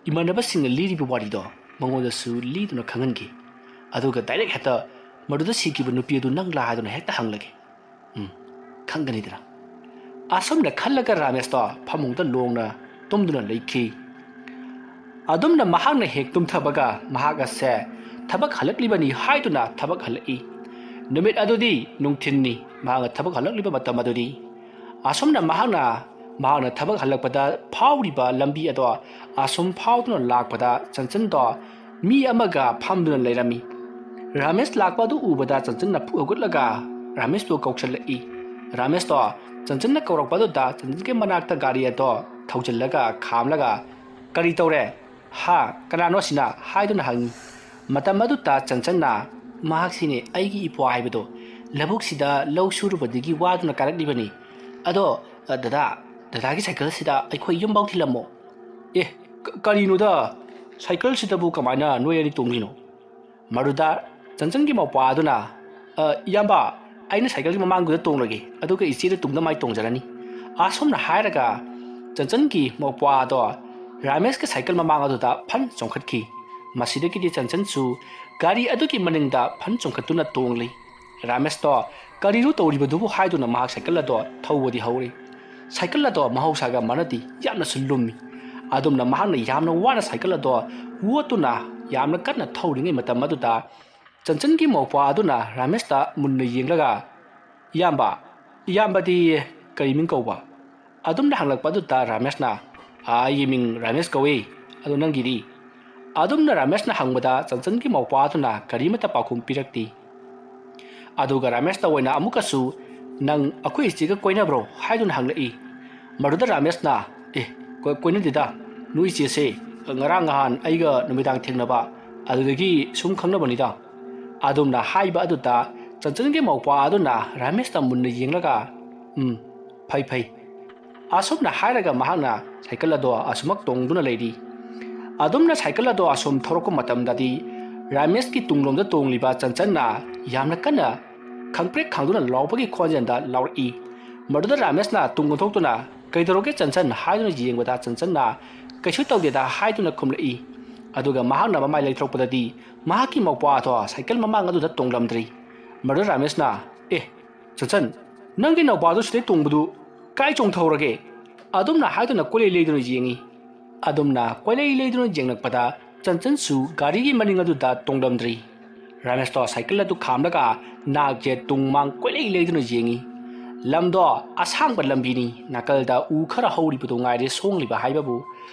ꯏꯃꯥꯟꯅꯕꯁꯤꯡꯅ ꯂꯤꯔꯤꯕ ꯋꯥꯔꯤꯗꯣ ꯃꯉꯣꯟꯗꯁꯨ ꯂꯤꯗꯨꯅ ꯈꯪꯍꯟꯒꯦ꯫ ꯑꯗꯨꯒ ꯗꯥꯏꯔꯦꯛ ꯍꯦꯛꯇ ꯃꯗꯨꯗ ꯁꯤꯈꯤꯕ ꯅꯨꯄꯤ ꯑꯗꯨ ꯅꯪꯂꯥ ꯍꯥꯏꯗꯨꯅ ꯍꯦꯛꯇ ꯍꯪꯂꯒꯦ꯫ ꯎꯝ, ꯈꯪꯒꯅꯤꯗꯅ꯫ ꯑꯁꯨꯝꯅ ꯈꯜꯂꯒ ꯔꯥꯃꯦꯁꯇꯣ ꯐꯃꯨꯡꯗ ꯂꯣꯡꯅ ꯇꯨꯝꯗꯨꯅ ꯂꯩꯈꯤ꯫ ꯑꯗꯨꯝꯅ ꯃꯍꯥꯛꯅ ꯍꯦꯛ ꯇꯨꯝꯊꯕꯒ ꯃꯍꯥꯛ ꯑꯁꯦ ꯊꯕꯛ ꯍꯜꯂꯛꯂꯤꯕꯅꯤ ꯍꯥꯏꯗꯨꯅ ꯊꯕꯛ ꯍꯜꯂꯛꯏ꯫ ꯅꯨꯃꯤꯠ ꯑꯗꯨꯗꯤ ꯅꯨꯡꯊꯤꯟꯅꯤ꯫ ꯃꯍꯥꯛꯅ ꯊꯕꯛ ꯍꯜꯂꯛꯂꯤꯕ ꯃꯇꯝ ꯑꯗꯨꯗꯤ꯫ ꯑꯁꯨꯝꯅ ꯃꯍꯥꯛꯅ, ꯃꯍꯥꯛꯅ ꯊꯕꯛ ꯍꯜꯂꯛꯄꯗ ꯐꯥꯎꯔꯤꯕ ꯂꯝꯕꯤ ꯑꯗꯣ ꯑꯁꯨꯝ ꯐꯥꯎꯗꯨꯅ ꯂꯥꯛꯄꯗ ꯆꯟꯆꯟꯗꯣ ꯃꯤ ꯑꯃꯒ ꯐꯝꯗꯨꯅ ꯂꯩꯔꯝꯃꯤ꯫ ꯔꯥꯃꯦꯁ ꯂꯥꯛꯄ ꯑꯗꯨ ꯎꯕꯗ ꯆꯟꯆꯟꯅ ꯐꯨꯛ ꯍꯧꯒꯠꯂꯒ ꯔꯥꯃꯦꯁꯄꯨ ꯀꯧꯁꯜꯂꯛꯏ꯫ ꯔꯥꯃꯦꯁꯇꯣ ꯆꯟꯆꯟꯅ ꯀꯧꯔꯛꯄ ꯑꯗꯨꯗ ꯆꯟꯆꯟꯒꯤ ꯃꯅꯥꯛꯇ ꯒꯥꯔꯤ ꯑꯗꯣ ꯊꯧꯖꯤꯜꯂꯒ ꯈꯥꯝꯂꯒ, "ꯀꯔꯤ ꯇꯧꯔꯦ? ꯍꯥ? ꯀꯅꯥꯅꯣ ꯁꯤꯅ?" ꯍꯥꯏꯗꯨꯅ ꯍꯪꯉꯤ꯫ ꯃꯇꯝ ꯑꯗꯨꯗ ꯆꯟꯆꯟꯅ, "ꯃꯍꯥꯛꯁꯤꯅꯦ ꯑꯩꯒꯤ ꯏꯄ꯭ꯋꯥ ꯍꯥꯏꯕꯗꯣ꯫ ꯂꯧꯕꯨꯛꯁꯤꯗ ꯂꯧ ꯁꯨꯔꯨꯕꯗꯒꯤ ꯋꯥꯗꯨꯅ ꯀꯥꯔꯛꯂꯤꯕꯅꯤ꯫ ꯑꯗꯣ, ꯑ, ꯗꯗꯥ, ꯗꯗꯥꯒꯤ ꯁꯥꯏꯀꯜꯁꯤꯗ ꯑꯩꯈꯣꯏ ꯌꯨꯝꯐꯥꯎ ꯊꯤꯜꯂꯝꯃꯣ꯫" "ꯑꯦ, ꯀ-, ꯀꯔꯤꯅꯣꯗ? ꯁꯥꯏꯀꯜꯁꯤꯗꯕꯨ ꯀꯃꯥꯏꯅ ꯅꯣꯏ ꯑꯅꯤ ꯇꯣꯡꯗꯣꯏꯅꯣ?" ꯃꯗꯨꯗ ꯆꯟꯆꯟꯒꯤ ꯃꯧꯄ꯭ꯋꯥ ꯑꯗꯨꯅ, "ꯑ, ꯏꯌꯥꯝꯕ, ꯑꯩꯅ ꯁꯥꯏꯀꯜꯒꯤ ꯃꯃꯥꯡꯗꯨꯗ ꯇꯣꯡꯂꯒꯦ, ꯑꯗꯨꯒ ꯏꯆꯦꯅ ꯇꯨꯡꯗ ꯃꯥꯏ ꯇꯣꯡꯖꯔꯅꯤ꯫" ꯑꯁꯨꯝꯅ ꯍꯥꯏꯔꯒ ꯆꯟꯆꯟꯒꯤ ꯃꯧꯄ꯭ꯋꯥ ꯑꯗꯣ ꯔꯥꯃꯦꯁꯀꯤ ꯁꯥꯏꯀꯜ ꯃꯃꯥꯡ ꯑꯗꯨꯗ ꯐꯟ ꯆꯣꯡꯈꯠꯈꯤ꯫ ꯃꯁꯤꯗꯒꯤꯗꯤ ꯆꯟꯆꯟꯁꯨ ꯒꯥꯔꯤ ꯑꯗꯨꯒꯤ ꯃꯅꯤꯡꯗ ꯐꯟ ꯆꯣꯡꯈꯠꯇꯨꯅ ꯇꯣꯡꯂꯤ꯫ ꯔꯥꯃꯦꯁꯇꯣ ꯀꯔꯤꯅꯣ ꯇꯧꯔꯤꯕꯗꯨꯕꯨ ꯍꯥꯏꯗꯨꯅ ꯃꯍꯥꯛ ꯁꯥꯏꯀꯜ ꯑꯗꯣ ꯊꯧꯕꯗꯤ ꯍꯧꯔꯤ꯫ ꯁꯥꯏꯀꯜ ꯑꯗꯣ ꯃꯍꯧꯁꯥꯒ ꯃꯥꯟꯅꯗꯦ, ꯌꯥꯝꯅꯁꯨ ꯂꯨꯝꯃꯤ꯫ ꯑꯗꯨꯝꯅ ꯃꯍꯥꯛꯅ ꯌꯥꯝꯅ ꯋꯥꯅ ꯁꯥꯏꯀꯜ ꯑꯗꯣ ꯑꯣꯠꯇꯨꯅ ꯌꯥꯝꯅ ꯀꯟꯅ ꯊꯧꯔꯤꯉꯩ ꯃꯇꯝ ꯑꯗꯨꯗ ꯆꯟꯆꯟꯒꯤ ꯃꯧꯄ꯭ꯋꯥ ꯑꯗꯨꯅ ꯔꯥꯃꯦꯁꯇ ꯃꯨꯟꯅ ꯌꯦꯡꯂꯒ, "ꯏꯌꯥꯝꯕ, ꯏꯌꯥꯝꯕꯗꯤ ꯀꯔꯤ ꯃꯤꯡ ꯀꯧꯕ?" ꯑꯗꯨꯝꯅ ꯍꯪꯂꯛꯄ ꯑꯗꯨꯗ ꯔꯥꯃꯦꯁꯅ, "ꯑꯩꯒꯤ ꯃꯤꯡ ꯔꯥꯃꯦꯁ ꯀꯧꯏ, ꯑꯗꯣ ꯅꯪꯒꯤꯗꯤ?" ꯑꯗꯨꯝꯅ ꯔꯥꯃꯦꯁꯅ ꯍꯪꯕꯗ ꯆꯟꯆꯟꯒꯤ ꯃꯧꯄ꯭ꯋꯥ ꯑꯗꯨꯅ ꯀꯔꯤꯃꯠꯇ ꯄꯥꯎꯈꯨꯝ ꯄꯤꯔꯛꯇꯦ꯫ ꯑꯗꯨꯒ ꯔꯥꯃꯦꯁꯇ ꯑꯣꯏꯅ ꯑꯃꯨꯛꯀꯁꯨ, "ꯅꯪ ꯑꯩꯈꯣꯏ ꯏꯆꯦꯒ ꯀꯣꯏꯅꯕ꯭ꯔꯣ?" ꯍꯥꯏꯗꯨꯅ ꯍꯪꯂꯛꯏ꯫ ꯃꯗꯨꯗ ꯔꯥꯃꯦꯁꯅ, "ꯑꯦ, ꯀꯣ-, ꯀꯣꯏꯅꯗꯦꯗ, ꯅꯣꯏ ꯏꯆꯦꯁꯦ ꯉꯔꯥꯡ ꯅꯍꯥꯟ ꯑꯩꯒ ꯅꯨꯃꯤꯗꯥꯡ ꯊꯦꯡꯅꯕ, ꯑꯗꯨꯗꯒꯤ ꯁꯨꯝ ꯈꯪꯅꯕꯅꯤꯗ꯫" ꯑꯗꯨꯝꯅ ꯍꯥꯏꯕ ꯑꯗꯨꯗ ꯆꯟꯆꯟꯒꯤ ꯃꯧꯄ꯭ꯋꯥ ꯑꯗꯨꯅ ꯔꯥꯃꯦꯁꯇ ꯃꯨꯟꯅ ꯌꯦꯡꯂꯒ, "ꯎꯝ, ꯐꯩ, ꯐꯩ꯫" ꯑꯁꯨꯝꯅ ꯍꯥꯏꯔꯒ ꯃꯍꯥꯛꯅ ꯁꯥꯏꯀꯜ ꯑꯗꯣ ꯑꯁꯨꯃꯛ ꯇꯣꯡꯗꯨꯅ ꯂꯩꯔꯤ꯫ ꯑꯗꯨꯝꯅ ꯁꯥꯏꯀꯜ ꯑꯗꯣ ꯑꯁꯨꯝ ꯊꯧꯔꯛꯄ ꯃꯇꯝꯗꯗꯤ ꯔꯥꯃꯦꯁꯀꯤ ꯇꯨꯡꯂꯣꯝꯗ ꯇꯣꯡꯂꯤꯕ ꯆꯟꯆꯟꯅ ꯌꯥꯝꯅ ꯀꯟꯅ ꯈꯪꯄ꯭ꯔꯦꯛ ꯈꯪꯗꯨꯅ ꯂꯥꯎꯕꯒꯤ ꯈꯣꯟꯖꯦꯜꯗ ꯂꯥꯎꯔꯛꯏ꯫ ꯃꯗꯨꯗ ꯔꯥꯃꯦꯁꯅ ꯇꯨꯡ ꯑꯣꯟꯊꯣꯛꯇꯨꯅ, "ꯀꯩꯗꯧꯔꯒꯦ ꯆꯟꯆꯟ?" ꯍꯥꯏꯗꯨꯅ ꯌꯦꯡꯕꯗ ꯆꯟꯆꯟꯅ, "ꯀꯩꯁꯨ ꯇꯧꯗꯦꯗ" ꯍꯥꯏꯗꯨꯅ ꯈꯨꯝꯂꯛꯏ꯫ ꯑꯗꯨꯒ ꯃꯍꯥꯛꯅ ꯃꯃꯥꯏ ꯂꯩꯊꯣꯔꯛꯄꯗꯗꯤ ꯃꯍꯥꯛꯀꯤ ꯃꯧꯄ꯭ꯋꯥ ꯑꯗꯣ ꯁꯥꯏꯀꯜ ꯃꯃꯥꯡ ꯑꯗꯨꯗ ꯇꯣꯡꯂꯝꯗ꯭ꯔꯤ꯫ ꯃꯗꯨꯗ ꯔꯥꯃꯦꯁꯅ, "ꯑꯦ, ꯆꯟꯆꯟ, ꯅꯪꯒꯤ ꯅꯧꯄꯥꯗꯨ ꯁꯤꯗꯩ ꯇꯣꯡꯕꯗꯨ ꯀꯥꯏ ꯆꯣꯡꯊꯍꯧꯔꯒꯦ?" ꯑꯗꯨꯝꯅ ꯍꯥꯏꯗꯨꯅ ꯀꯣꯏꯂꯩ ꯂꯩꯗꯨꯅ ꯌꯦꯡꯉꯤ꯫ ꯑꯗꯨꯝꯅ ꯀꯣꯏꯂꯩ ꯂꯩꯗꯨꯅ ꯌꯦꯡꯂꯛꯄꯗ ꯆꯟꯆꯟꯁꯨ ꯒꯥꯔꯤꯒꯤ ꯃꯅꯤꯡ ꯑꯗꯨꯗ ꯇꯣꯡꯂꯝꯗ꯭ꯔꯤ꯫ ꯔꯥꯃꯦꯁꯇꯣ ꯁꯥꯏꯀꯜ ꯑꯗꯨ ꯈꯥꯝꯂꯒ ꯅꯥꯛ ꯌꯦꯠ ꯇꯨꯡ ꯃꯥꯡ ꯀꯣꯏꯂꯩ ꯂꯩꯗꯨꯅ ꯌꯦꯡꯏ꯫ ꯂꯝꯗꯣ ꯑꯁꯥꯡꯕ ꯂꯝꯕꯤꯅꯤ, ꯅꯥꯀꯜꯗ ꯎ ꯈꯔ ꯍꯧꯔꯤꯕꯗꯨ ꯉꯥꯏꯔꯦ ꯁꯣꯡꯂꯤꯕ ꯍꯥꯏꯕꯕꯨ꯫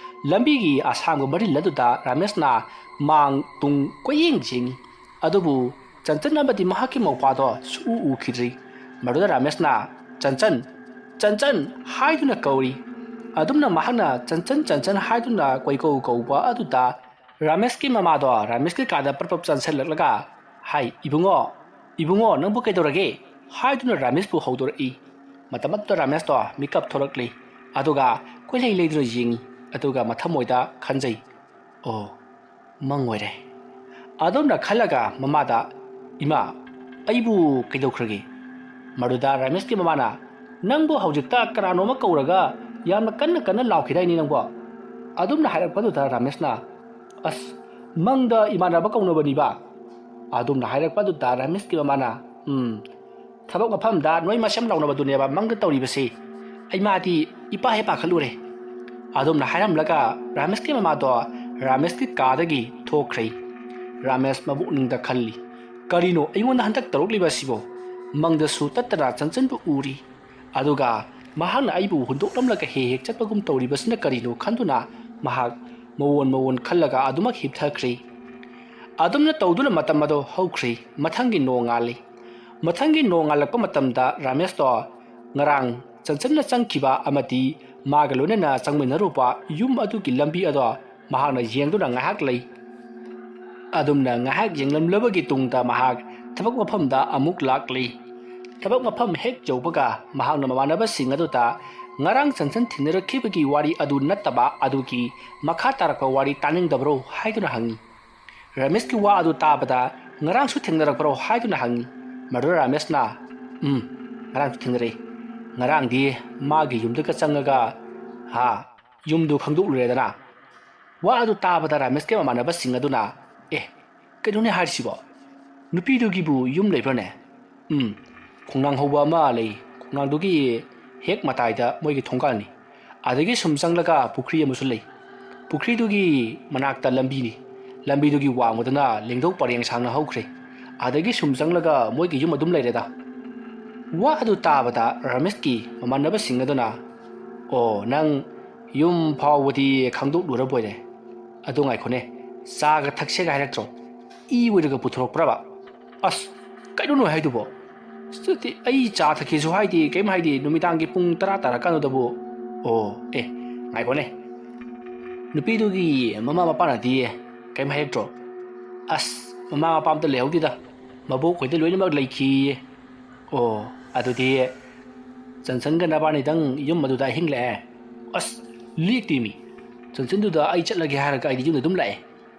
ꯂꯝꯕꯤꯒꯤ ꯑꯁꯥꯡꯕ ꯃꯔꯤꯜ ꯑꯗꯨꯗ ꯔꯥꯃꯦꯁꯅ ꯃꯥꯡ ꯇꯨꯡ ꯀꯣꯏꯌꯦꯡ ꯌꯦꯡꯏ꯫ ꯑꯗꯨꯕꯨ ꯆꯟꯆꯟ ꯑꯃꯗꯤ ꯃꯍꯥꯛꯀꯤ ꯃꯧꯄ꯭ꯋꯥꯗꯣ ꯁꯨꯛꯎ ꯎꯈꯤꯗ꯭ꯔꯤ꯫ ꯃꯗꯨꯗ ꯔꯥꯃꯦꯁꯅ, "ꯆꯟꯆꯟ, ꯆꯟꯆꯟ" ꯍꯥꯏꯗꯨꯅ ꯀꯧꯔꯤ꯫ ꯑꯗꯨꯝꯅ ꯃꯍꯥꯛꯅ "ꯆꯟꯆꯟ, ꯆꯟꯆꯟ" ꯍꯥꯏꯗꯨꯅ ꯀꯣꯏꯀꯧ ꯀꯧꯕ ꯑꯗꯨꯗ ꯔꯥꯃꯦꯁꯀꯤ ꯃꯃꯥꯗꯣ ꯔꯥꯃꯦꯁꯀꯤ ꯀꯥꯗ ꯄ꯭ꯔꯞ ꯄ꯭ꯔꯞ ꯆꯪꯁꯤꯜꯂꯛꯂꯒ, "ꯍꯥꯏ, ꯏꯕꯨꯡꯉꯣ, ꯏꯕꯨꯡꯉꯣ, ꯅꯪꯕꯨ ꯀꯩꯗꯧꯔꯒꯦ?" ꯍꯥꯏꯗꯨꯅ ꯔꯥꯃꯦꯁꯄꯨ ꯍꯧꯗꯣꯔꯛꯏ꯫ ꯃꯇꯝ ꯑꯗꯨꯗ ꯔꯥꯃꯦꯁꯇꯣ ꯃꯤꯀꯞ ꯊꯣꯔꯛꯂꯤ꯫ ꯑꯗꯨꯒ ꯀꯣꯏꯂꯩ ꯂꯩꯗꯨꯅ ꯌꯦꯡꯏ꯫ ꯑꯗꯨꯒ ꯃꯊꯃꯣꯏꯗ ꯈꯟꯖꯩ, "ꯑꯣ, ꯃꯪ ꯑꯣꯏꯔꯦ"꯫ ꯑꯗꯨꯝꯅ ꯈꯜꯂꯒ ꯃꯃꯥꯗ, "ꯏꯃꯥ, ꯑꯩꯕꯨ ꯀꯩꯗꯧꯈ꯭ꯔꯒꯦ?" ꯃꯗꯨꯗ ꯔꯥꯃꯦꯁꯀꯤ ꯃꯃꯥꯅ, "ꯅꯪꯕꯨ ꯍꯧꯖꯤꯛꯇ ꯀꯅꯥꯅꯣꯃ ꯀꯧꯔꯒ ꯌꯥꯝꯅ ꯀꯟꯅ ꯀꯟꯅ ꯂꯥꯎꯈꯤꯗꯥꯏꯅꯦ ꯅꯪꯕꯣ?" ꯑꯗꯨꯝꯅ ꯍꯥꯏꯔꯛꯄꯗꯨꯗ ꯔꯥꯃꯦꯁꯅ, "ꯑꯁ, ꯃꯪꯗ ꯏꯃꯥꯟꯅꯕ ꯀꯧꯅꯕꯅꯤꯕ"꯫ ꯑꯗꯨꯝꯅ ꯍꯥꯏꯔꯛꯄꯗꯨꯗ ꯔꯥꯃꯦꯁꯀꯤ ꯃꯃꯥꯅ, "ꯎꯝ, ꯊꯕꯛ ꯃꯐꯝꯗ ꯅꯣꯏ ꯃꯁꯦꯝ ꯂꯥꯎꯅꯕꯗꯨꯅꯦꯕ ꯃꯪꯗ ꯇꯧꯔꯤꯕꯁꯤ꯫ ꯑꯩꯃꯥꯗꯤ ꯏꯄꯥ ꯍꯦꯛ ꯄꯥꯈꯠꯂꯨꯔꯦ"꯫ ꯑꯗꯨꯝꯅ ꯍꯥꯏꯔꯝꯂꯒ ꯔꯥꯃꯦꯁꯀꯤ ꯃꯃꯥꯗꯣ ꯔꯥꯃꯦꯁꯀꯤ ꯀꯥꯗꯒꯤ ꯊꯣꯛꯈ꯭ꯔꯦ꯫ ꯔꯥꯃꯦꯁ ꯃꯕꯨꯛꯅꯤꯡꯗ ꯈꯜꯂꯤ, "ꯀꯔꯤꯅꯣ ꯑꯩꯉꯣꯟꯗ ꯍꯟꯗꯛ ꯇꯧꯔꯛꯂꯤꯕ ꯑꯁꯤꯕꯣ? ꯃꯪꯗꯁꯨ ꯇꯠꯇꯅ ꯆꯟꯆꯟꯕꯨ ꯎꯔꯤ꯫ ꯑꯗꯨꯒ ꯃꯍꯥꯛꯅ ꯑꯩꯕꯨ ꯍꯨꯟꯗꯣꯛꯂꯝꯂꯒ ꯍꯦꯛ ꯍꯦꯛ ꯆꯠꯄꯒꯨꯝ ꯇꯧꯔꯤꯕꯁꯤꯅ ꯀꯔꯤꯅꯣ?" ꯈꯟꯗꯨꯅ ꯃꯍꯥꯛ ꯃꯑꯣꯟ ꯃꯑꯣꯟ ꯈꯜꯂꯒ ꯑꯗꯨꯃꯛ ꯍꯤꯞꯊꯈ꯭ꯔꯦ꯫ ꯑꯗꯨꯝꯅ ꯇꯧꯗꯨꯅ ꯃꯇꯝ ꯑꯗꯨ ꯍꯧꯈ꯭ꯔꯦ꯫ ꯃꯊꯪꯒꯤ ꯅꯣꯡꯉꯥꯜꯂꯤ꯫ ꯃꯊꯪꯒꯤ ꯅꯣꯡꯉꯥꯜꯂꯛꯄ ꯃꯇꯝꯗ ꯔꯥꯃꯦꯁꯇꯣ ꯉꯔꯥꯡ ꯆꯟꯆꯟꯅ ꯆꯪꯈꯤꯕ ꯑꯃꯗꯤ ꯃꯥꯒ ꯂꯣꯏꯅꯅ ꯆꯪꯃꯤꯟꯅꯔꯨꯕ ꯌꯨꯝ ꯑꯗꯨꯒꯤ ꯂꯝꯕꯤ ꯑꯗꯣ ꯃꯍꯥꯛꯅ ꯌꯦꯡꯗꯨꯅ ꯉꯥꯏꯍꯥꯛ ꯂꯩ꯫ ꯑꯗꯨꯝꯅ ꯉꯥꯏꯍꯥꯛ ꯌꯦꯡꯂꯝꯂꯕꯒꯤ ꯇꯨꯡꯗ ꯃꯍꯥꯛ ꯊꯕꯛ ꯃꯐꯝꯗ ꯑꯃꯨꯛ ꯂꯥꯛꯂꯤ꯫ ꯊꯕꯛ ꯃꯐꯝ ꯍꯦꯛ ꯌꯧꯕꯒ ꯃꯍꯥꯛꯅ ꯃꯃꯥꯟꯅꯕꯁꯤꯡ ꯑꯗꯨꯗ ꯉꯔꯥꯡ ꯆꯟꯆꯟ ꯊꯦꯡꯅꯔꯛꯈꯤꯕꯒꯤ ꯋꯥꯔꯤ ꯑꯗꯨ ꯅꯠꯇꯕ ꯑꯗꯨꯒꯤ ꯃꯈꯥ ꯇꯥꯔꯛꯄ ꯋꯥꯔꯤ ꯇꯥꯅꯤꯡꯗꯕ꯭ꯔꯣ ꯍꯥꯏꯗꯨꯅ ꯍꯪꯉꯤ꯫ ꯔꯥꯃꯦꯁꯀꯤ ꯋꯥ ꯑꯗꯨ ꯇꯥꯕꯗ "ꯉꯔꯥꯡꯁꯨ ꯊꯦꯡꯅꯔꯛꯄ꯭ꯔꯣ?" ꯍꯥꯏꯗꯨꯅ ꯍꯪꯉꯤ꯫ ꯃꯗꯨꯗ ꯔꯥꯃꯦꯁꯅ, "ꯎꯝ, ꯉꯔꯥꯡꯁꯨ ꯊꯦꯡꯅꯔꯛꯏ꯫ ꯉꯔꯥꯡꯗꯤ ꯃꯥꯒꯤ ꯌꯨꯝꯗꯒ ꯆꯪꯉꯒ, ꯍꯥ, ꯌꯨꯝꯗꯨ ꯈꯪꯗꯣꯛꯂꯨꯔꯦꯗꯅ"꯫ ꯋꯥ ꯑꯗꯨ ꯇꯥꯕꯗ ꯔꯥꯃꯦꯁꯀꯤ ꯃꯃꯥꯟꯅꯕꯁꯤꯡ ꯑꯗꯨꯅ, "ꯑꯦ, ꯀꯩꯅꯣꯅꯦ ꯍꯥꯏꯔꯤꯁꯤꯕꯣ? ꯅꯨꯄꯤꯗꯨꯒꯤꯕꯨ ꯌꯨꯝ ꯂꯩꯕ꯭ꯔꯅꯦ?" "ꯎꯝ, ꯈꯣꯡꯅꯥꯡ ꯍꯧꯕ ꯑꯃ ꯂꯩ꯫ ꯈꯣꯡꯅꯥꯡꯗꯨꯒꯤ ꯍꯦꯛ ꯃꯇꯥꯏꯗ ꯃꯣꯏꯒꯤ ꯊꯣꯡꯒꯥꯜꯅꯤ꯫ ꯑꯗꯒꯤ ꯁꯨꯝ ꯆꯪꯂꯒ ꯄꯨꯈ꯭ꯔꯤ ꯑꯃꯁꯨ ꯂꯩ꯫ ꯄꯨꯈ꯭ꯔꯤꯗꯨꯒꯤ ꯃꯅꯥꯛꯇ ꯂꯝꯕꯤꯅꯤ꯫ ꯂꯝꯕꯤꯗꯨꯒꯤ ꯋꯥꯡꯃꯗꯅ ꯂꯦꯡꯗꯧ ꯄꯔꯦꯡ ꯁꯥꯡꯅ ꯍꯧꯈ꯭ꯔꯦ꯫ ꯑꯗꯒꯤ ꯁꯨꯝ ꯆꯪꯂꯒ ꯃꯣꯏꯒꯤ ꯌꯨꯝ ꯑꯗꯨꯝ ꯂꯩꯔꯦꯗ꯫ ꯋꯥ ꯑꯗꯨ ꯇꯥꯕꯗ ꯔꯥꯃꯦꯁꯀꯤ ꯃꯃꯥꯟꯅꯕꯁꯤꯡ ꯑꯗꯨꯅ, "ꯑꯣ, ꯅꯪ ꯌꯨꯝ ꯐꯥꯎꯕꯗꯤ ꯈꯪꯗꯣꯛꯂꯨꯔꯕꯣꯏꯔꯦ꯫ ꯑꯗꯨ ꯉꯥꯏꯈꯣꯅꯦ, ꯆꯥꯒ ꯊꯛꯁꯦꯒ ꯍꯥꯏꯔꯛꯇ꯭ꯔꯣ? ꯏ ꯑꯣꯏꯔꯒ ꯄꯨꯊꯣꯔꯛꯄ꯭ꯔꯕ? ꯑꯁ, ꯀꯩꯅꯣ ꯅꯣꯏ ꯍꯥꯏꯗꯨꯕꯣ? ꯑꯁ, ꯅꯠꯇꯦ, ꯑꯩ ꯆꯥ ꯊꯛꯀꯦꯁꯨ ꯍꯥꯏꯗꯦ, ꯀꯩꯝ ꯍꯥꯏꯗꯦ, ꯅꯨꯃꯤꯗꯥꯡꯒꯤ ꯄꯨꯡ ꯇꯔꯥ ꯇꯥꯔꯀꯥꯟꯗꯨꯗꯕꯨ꯫ ꯑꯣ, ꯑꯦ, ꯉꯥꯏꯈꯣꯅꯦ, ꯅꯨꯄꯤꯗꯨꯒꯤ ꯃꯃꯥ ꯃꯄꯥꯅꯗꯤ ꯀꯩꯝ ꯍꯥꯏꯔꯛꯇ꯭ꯔꯣ?" "ꯑꯁ, ꯃꯃꯥ ꯃꯄꯥ ꯑꯝꯇ ꯂꯩꯍꯧꯗꯦꯗ, ꯃꯕꯣꯛ ꯍꯣꯏꯗ ꯂꯣꯏꯅꯃꯛ ꯂꯩꯈꯤꯌꯦ꯫" "ꯑꯣ, ꯑꯗꯨꯗꯤ ꯆꯟꯆꯟꯒ ꯅꯕꯥꯅꯤꯗꯪ ꯌꯨꯝ ꯑꯗꯨꯗ ꯑꯍꯤꯡ ꯂꯦꯛꯑꯦ?" "ꯑꯁ, ꯂꯦꯛꯇꯦ ꯃꯤ꯫ ꯆꯟꯆꯟꯗꯨꯗ ꯑꯩ ꯆꯠꯂꯒꯦ ꯍꯥꯏꯔꯒ ꯑꯩꯗꯤ ꯌꯨꯝꯗ ꯑꯗꯨꯝ ꯂꯥꯛꯑꯦ꯫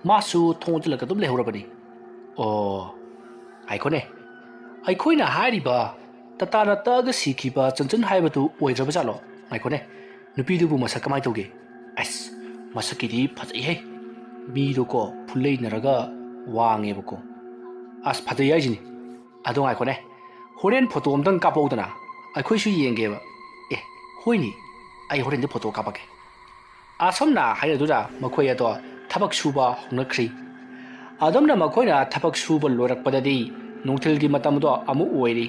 ꯃꯥꯁꯨ ꯊꯣꯡ ꯆꯠꯂꯒ ꯑꯗꯨꯝ ꯂꯩꯍꯧꯔꯕꯅꯤ꯫" "ꯑꯣ, ꯉꯥꯏꯈꯣꯅꯦ, ꯑꯩꯈꯣꯏꯅ ꯍꯥꯏꯔꯤꯕ ꯇꯇꯥꯅ ꯇꯛꯑꯒ ꯁꯤꯈꯤꯕ ꯆꯟꯆꯟ ꯍꯥꯏꯕꯗꯨ ꯑꯣꯏꯗ꯭ꯔꯕ ꯖꯥꯠꯂꯣ? ꯉꯥꯏꯈꯣꯅꯦ, ꯅꯨꯄꯤꯗꯨꯕꯨ ꯃꯁꯛ ꯀꯃꯥꯏꯅ ꯇꯧꯒꯦ?" "ꯑꯁ, ꯃꯁꯛꯀꯤꯗꯤ ꯐꯖꯩꯍꯦ꯫ ꯃꯤꯗꯣꯀꯣ ꯐꯨꯂꯩꯅꯔꯒ ꯋꯥꯡꯉꯦꯕꯀꯣ꯫" "ꯑꯁ, ꯐꯖꯩ ꯍꯥꯏꯁꯤꯅꯤ꯫ ꯑꯗꯣ ꯉꯥꯏꯈꯣꯅꯦ, ꯍꯣꯔꯦꯟ ꯐꯣꯇꯣ ꯑꯝꯇꯪ ꯀꯥꯞꯄꯛꯎꯗꯅ, ꯑꯩꯈꯣꯏꯁꯨ ꯌꯦꯡꯒꯦꯕ꯫" "ꯑꯦ, ꯍꯣꯏꯅꯦ, ꯑꯩ ꯍꯣꯔꯦꯟꯗꯤ ꯐꯣꯇꯣ ꯀꯥꯞꯄꯛꯀꯦ꯫" ꯑꯁꯨꯝꯅ ꯍꯥꯏꯅꯗꯨꯅ ꯃꯈꯣꯏ ꯑꯗꯣ ꯊꯕꯛ ꯁꯨꯕ ꯍꯧꯅꯈ꯭ꯔꯤ꯫ ꯑꯗꯨꯝꯅ ꯃꯈꯣꯏꯅ ꯊꯕꯛ ꯁꯨꯕ ꯂꯣꯏꯔꯛꯄꯗꯗꯤ ꯅꯨꯡꯊꯤꯜꯒꯤ ꯃꯇꯝꯗꯣ ꯑꯃꯨꯛ ꯑꯣꯏꯔꯤ꯫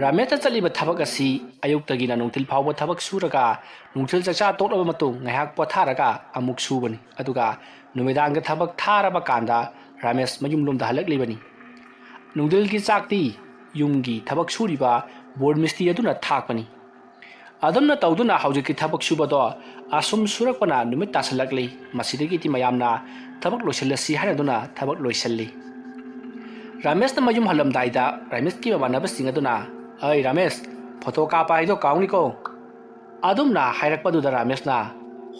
ꯔꯥꯃꯦꯁꯅ ꯆꯠꯂꯤꯕ ꯊꯕꯛ ꯑꯁꯤ ꯑꯌꯨꯛꯇꯒꯤꯅ ꯅꯨꯡꯊꯤꯜ ꯐꯥꯎꯕ ꯊꯕꯛ ꯁꯨꯔꯒ, ꯅꯨꯡꯊꯤꯜ ꯆꯥꯛꯆꯥ ꯇꯣꯛꯂꯕ ꯃꯇꯨꯡ ꯉꯥꯏꯍꯥꯛ ꯄꯣꯊꯥꯔꯒ ꯑꯃꯨꯛ ꯁꯨꯕꯅꯤ꯫ ꯑꯗꯨꯒ ꯅꯨꯃꯤꯗꯥꯡꯒꯤ ꯊꯕꯛ ꯊꯥꯔꯕ ꯀꯥꯟꯗ ꯔꯥꯃꯦꯁ ꯃꯌꯨꯝꯂꯣꯝꯗ ꯍꯜꯂꯛꯂꯤꯕꯅꯤ꯫ ꯅꯨꯡꯊꯤꯜꯒꯤ ꯆꯥꯛꯇꯤ ꯌꯨꯝꯒꯤ ꯊꯕꯛ ꯁꯨꯔꯤꯕ ꯕꯣꯔ ꯃꯤꯁꯇ꯭ꯔꯤ ꯑꯗꯨꯅ ꯊꯥꯛꯄꯅꯤ꯫ ꯑꯗꯨꯝꯅ ꯇꯧꯗꯨꯅ ꯍꯧꯖꯤꯛꯀꯤ ꯊꯕꯛ ꯁꯨꯕꯗꯣ ꯑꯁꯨꯝ ꯁꯨꯔꯛꯄꯅ ꯅꯨꯃꯤꯠ ꯇꯥꯁꯜꯂꯛꯂꯤ꯫ ꯃꯁꯤꯗꯒꯤꯗꯤ ꯃꯌꯥꯝꯅ ꯊꯕꯛ ꯂꯣꯏꯁꯤꯜꯂꯁꯤ ꯍꯥꯏꯅꯗꯨꯅ ꯊꯕꯛ ꯂꯣꯏꯁꯤꯜꯂꯤ꯫ ꯔꯥꯃꯦꯁꯅ ꯃꯌꯨꯝ ꯍꯜꯂꯝꯗꯥꯏꯗ ꯔꯥꯃꯦꯁꯀꯤ ꯃꯃꯥꯟꯅꯕꯁꯤꯡ ꯑꯗꯨꯅ, "ꯑꯩ ꯔꯥꯃꯦꯁ, ꯐꯣꯇꯣ ꯀꯥꯞꯄ ꯍꯥꯏꯗꯣ ꯀꯥꯎꯅꯤꯀꯣ꯫" ꯑꯗꯨꯝꯅ ꯍꯥꯏꯔꯛꯄꯗꯨꯗ ꯔꯥꯃꯦꯁꯅ,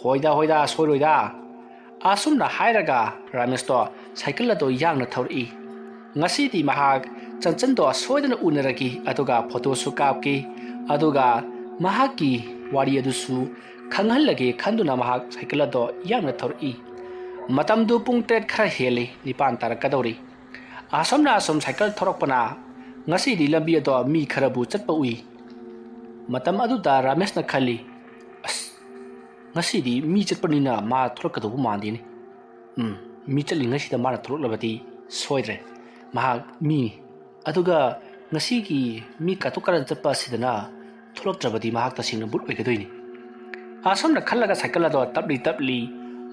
"ꯍꯣꯏꯗ, ꯍꯣꯏꯗ, ꯁꯣꯏꯔꯣꯏꯗ꯫" ꯑꯁꯨꯝꯅ ꯍꯥꯏꯔꯒ ꯔꯥꯃꯦꯁꯇꯣ ꯁꯥꯏꯀꯜ ꯑꯗꯨ ꯌꯥꯡꯅ ꯊꯧꯔꯛꯏ꯫ ꯉꯁꯤꯗꯤ ꯃꯍꯥꯛ ꯆꯟꯆꯟꯗꯣ ꯁꯣꯏꯗꯅ ꯎꯅꯔꯒꯦ, ꯑꯗꯨꯒ ꯐꯣꯇꯣꯁꯨ ꯀꯥꯞꯀꯦ, ꯑꯗꯨꯒ ꯃꯍꯥꯛꯀꯤ ꯋꯥꯔꯤ ꯑꯗꯨꯁꯨ ꯈꯪꯍꯜꯂꯒꯦ ꯈꯟꯗꯨꯅ ꯃꯍꯥꯛ ꯁꯥꯏꯀꯜ ꯑꯗꯣ ꯌꯥꯡꯅ ꯊꯧꯔꯛꯏ꯫ ꯃꯇꯝꯗꯨ ꯄꯨꯡ ꯇꯔꯦꯠ ꯈꯔ ꯍꯦꯜꯂꯤ, ꯅꯤꯄꯥꯟ ꯇꯥꯔꯛꯀꯗꯧꯔꯤ꯫ ꯑꯁꯨꯝꯅ ꯑꯁꯨꯝ ꯁꯥꯏꯀꯜ ꯊꯧꯔꯛꯄꯅ ꯉꯁꯤꯗꯤ ꯂꯝꯕꯤ ꯑꯗꯣ ꯃꯤ ꯈꯔꯕꯨ ꯆꯠꯄ ꯎꯏ꯫ ꯃꯇꯝ ꯑꯗꯨꯗ ꯔꯥꯃꯦꯁꯅ ꯈꯜꯂꯤ, "ꯑꯁ, ꯉꯁꯤꯗꯤ ꯃꯤ ꯆꯠꯄꯅꯤꯅ ꯃꯥ ꯊꯣꯛꯂꯛꯀꯗꯧꯕ ꯃꯥꯟꯗꯦꯅꯦ꯫ ꯎꯝ, ꯃꯤ ꯆꯠꯂꯤꯉꯩꯁꯤꯗ ꯃꯥꯅ ꯊꯣꯛꯂꯛꯂꯕꯗꯤ ꯁꯣꯏꯗ꯭ꯔꯦ꯫ ꯃꯍꯥꯛ ꯃꯤꯅꯤ꯫ ꯑꯗꯨꯒ ꯉꯁꯤꯒꯤ ꯃꯤ ꯀꯥꯇꯨ ꯀꯥꯔꯟ ꯆꯠꯄ ꯑꯁꯤꯗꯅ ꯊꯣꯛꯂꯛꯇ꯭ꯔꯕꯗꯤ ꯃꯍꯥꯛ ꯇꯁꯦꯡꯅ ꯚꯨꯠ ꯑꯣꯏꯒꯗꯣꯏꯅꯤ꯫ ꯑꯁꯨꯝꯅ ꯈꯜꯂꯒ ꯁꯥꯏꯀꯜ ꯑꯗꯣ ꯇꯞꯂꯤ ꯇꯞꯂꯤ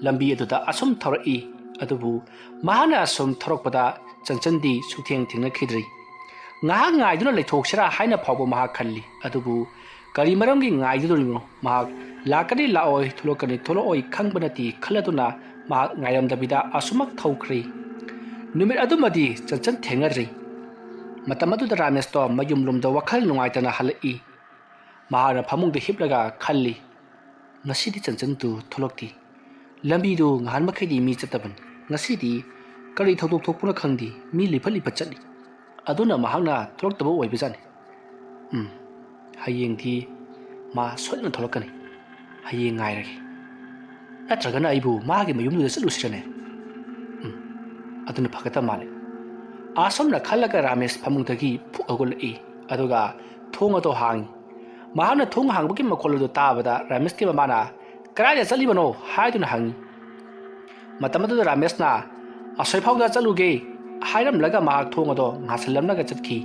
ꯂꯝꯕꯤ ꯑꯗꯨꯗ ꯑꯁꯨꯝ ꯊꯧꯔꯛꯏ꯫ ꯑꯗꯨꯕꯨ ꯃꯍꯥꯛꯅ ꯑꯁꯨꯝ ꯊꯧꯔꯛꯄꯗ ꯆꯟꯆꯟꯗꯤ ꯁꯨꯛꯊꯦꯡ ꯊꯦꯡꯅꯈꯤꯗ꯭ꯔꯤ꯫ ꯉꯥꯏꯍꯥꯛ ꯉꯥꯏꯗꯨꯅ ꯂꯩꯊꯣꯛꯁꯤꯔꯥ ꯍꯥꯏꯅ ꯐꯥꯎꯕ ꯃꯍꯥꯛ ꯈꯜꯂꯤ꯫ ꯑꯗꯨꯕꯨ ꯀꯔꯤ ꯃꯔꯝꯒꯤ ꯉꯥꯏꯒꯗꯧꯔꯤꯕꯅꯣ? ꯃꯍꯥꯛ ꯂꯥꯛꯀꯅꯤ ꯂꯥꯛꯑꯣꯏ, ꯊꯣꯛꯂꯛꯀꯅꯤ ꯊꯣꯛꯂꯛꯑꯣꯏ ꯈꯪꯕ ꯅꯠꯇꯦ ꯈꯜꯂꯗꯨꯅ ꯃꯍꯥꯛ ꯉꯥꯏꯔꯝꯗꯕꯤꯗ ꯑꯁꯨꯃꯛ ꯊꯧꯈ꯭ꯔꯦ꯫ ꯅꯨꯃꯤꯠ ꯑꯗꯨꯃꯗꯤ ꯆꯟꯆꯟ ꯊꯦꯡꯅꯗ꯭ꯔꯤ꯫ ꯃꯇꯝ ꯑꯗꯨꯗ ꯔꯥꯃꯦꯁꯇꯣ ꯃꯌꯨꯝꯂꯣꯝꯗ ꯋꯥꯈꯜ ꯅꯨꯡꯉꯥꯏꯇꯅ ꯍꯜꯂꯛꯏ꯫ ꯃꯍꯥꯛꯅ ꯐꯃꯨꯡꯗ ꯍꯤꯞꯂꯒ ꯈꯜꯂꯤ, "ꯉꯁꯤꯗꯤ ꯆꯟꯆꯟꯗꯨ ꯊꯣꯛꯂꯛꯇꯦ꯫ ꯂꯝꯕꯤꯗꯨ ꯉꯍꯥꯟ ꯃꯈꯩꯗꯤ ꯃꯤ ꯆꯠꯇꯕꯅꯤ꯫ ꯉꯁꯤꯗꯤ ꯀꯔꯤ ꯊꯧꯗꯣꯛ ꯊꯣꯛꯄꯅꯣ ꯈꯪꯗꯦ, ꯃꯤ ꯂꯤꯐꯠ ꯂꯤꯐꯠ ꯆꯠꯂꯤ꯫ ꯑꯗꯨꯅ ꯃꯍꯥꯛꯅ ꯊꯣꯛꯂꯛꯇꯕ ꯑꯣꯏꯕꯖꯥꯠꯅꯤ꯫ ꯎꯝ, ꯍꯌꯦꯡꯗꯤ ꯃꯥ ꯁꯣꯏꯗꯅ ꯊꯣꯛꯂꯛꯀꯅꯤ꯫ ꯍꯌꯦꯡ ꯉꯥꯏꯔꯒꯦ꯫ ꯅꯠꯇ꯭ꯔꯒꯅ ꯑꯩꯕꯨ ꯃꯥꯒꯤ ꯃꯌꯨꯝꯗꯨꯗ ꯆꯠꯂꯨꯁꯤꯔꯅꯦ? ꯎꯝ, ꯑꯗꯨꯅ ꯐꯒꯗꯕ ꯃꯥꯜꯂꯦ꯫" ꯑꯁꯨꯝꯅ ꯈꯜꯂꯒ ꯔꯥꯃꯦꯁ ꯐꯃꯨꯡꯗꯒꯤ ꯐꯨꯛ ꯍꯧꯒꯠꯂꯛꯏ꯫ ꯑꯗꯨꯒ ꯊꯣꯡ ꯑꯗꯨ ꯍꯥꯡꯉꯤ꯫ ꯃꯍꯥꯛꯅ ꯊꯣꯡ ꯍꯥꯡꯕꯒꯤ ꯃꯈꯣꯜ ꯑꯗꯨ ꯇꯥꯕꯗ ꯔꯥꯃꯦꯁꯀꯤ ꯃꯃꯥꯅ, "ꯀꯗꯥꯏꯗ ꯆꯠꯂꯤꯕꯅꯣ?" ꯍꯥꯏꯗꯨꯅ ꯍꯪꯉꯤ꯫ ꯃꯇꯝ ꯑꯗꯨꯗ ꯔꯥꯃꯦꯁꯅ, "ꯑꯁꯣꯏꯐꯥꯎꯗ ꯆꯠꯂꯨꯒꯦ" ꯍꯥꯏꯔꯝꯂꯒ ꯃꯍꯥꯛ ꯊꯣꯡ ꯑꯗꯣ ꯉꯥꯁꯤꯜꯂꯝꯂꯒ ꯆꯠꯈꯤ꯫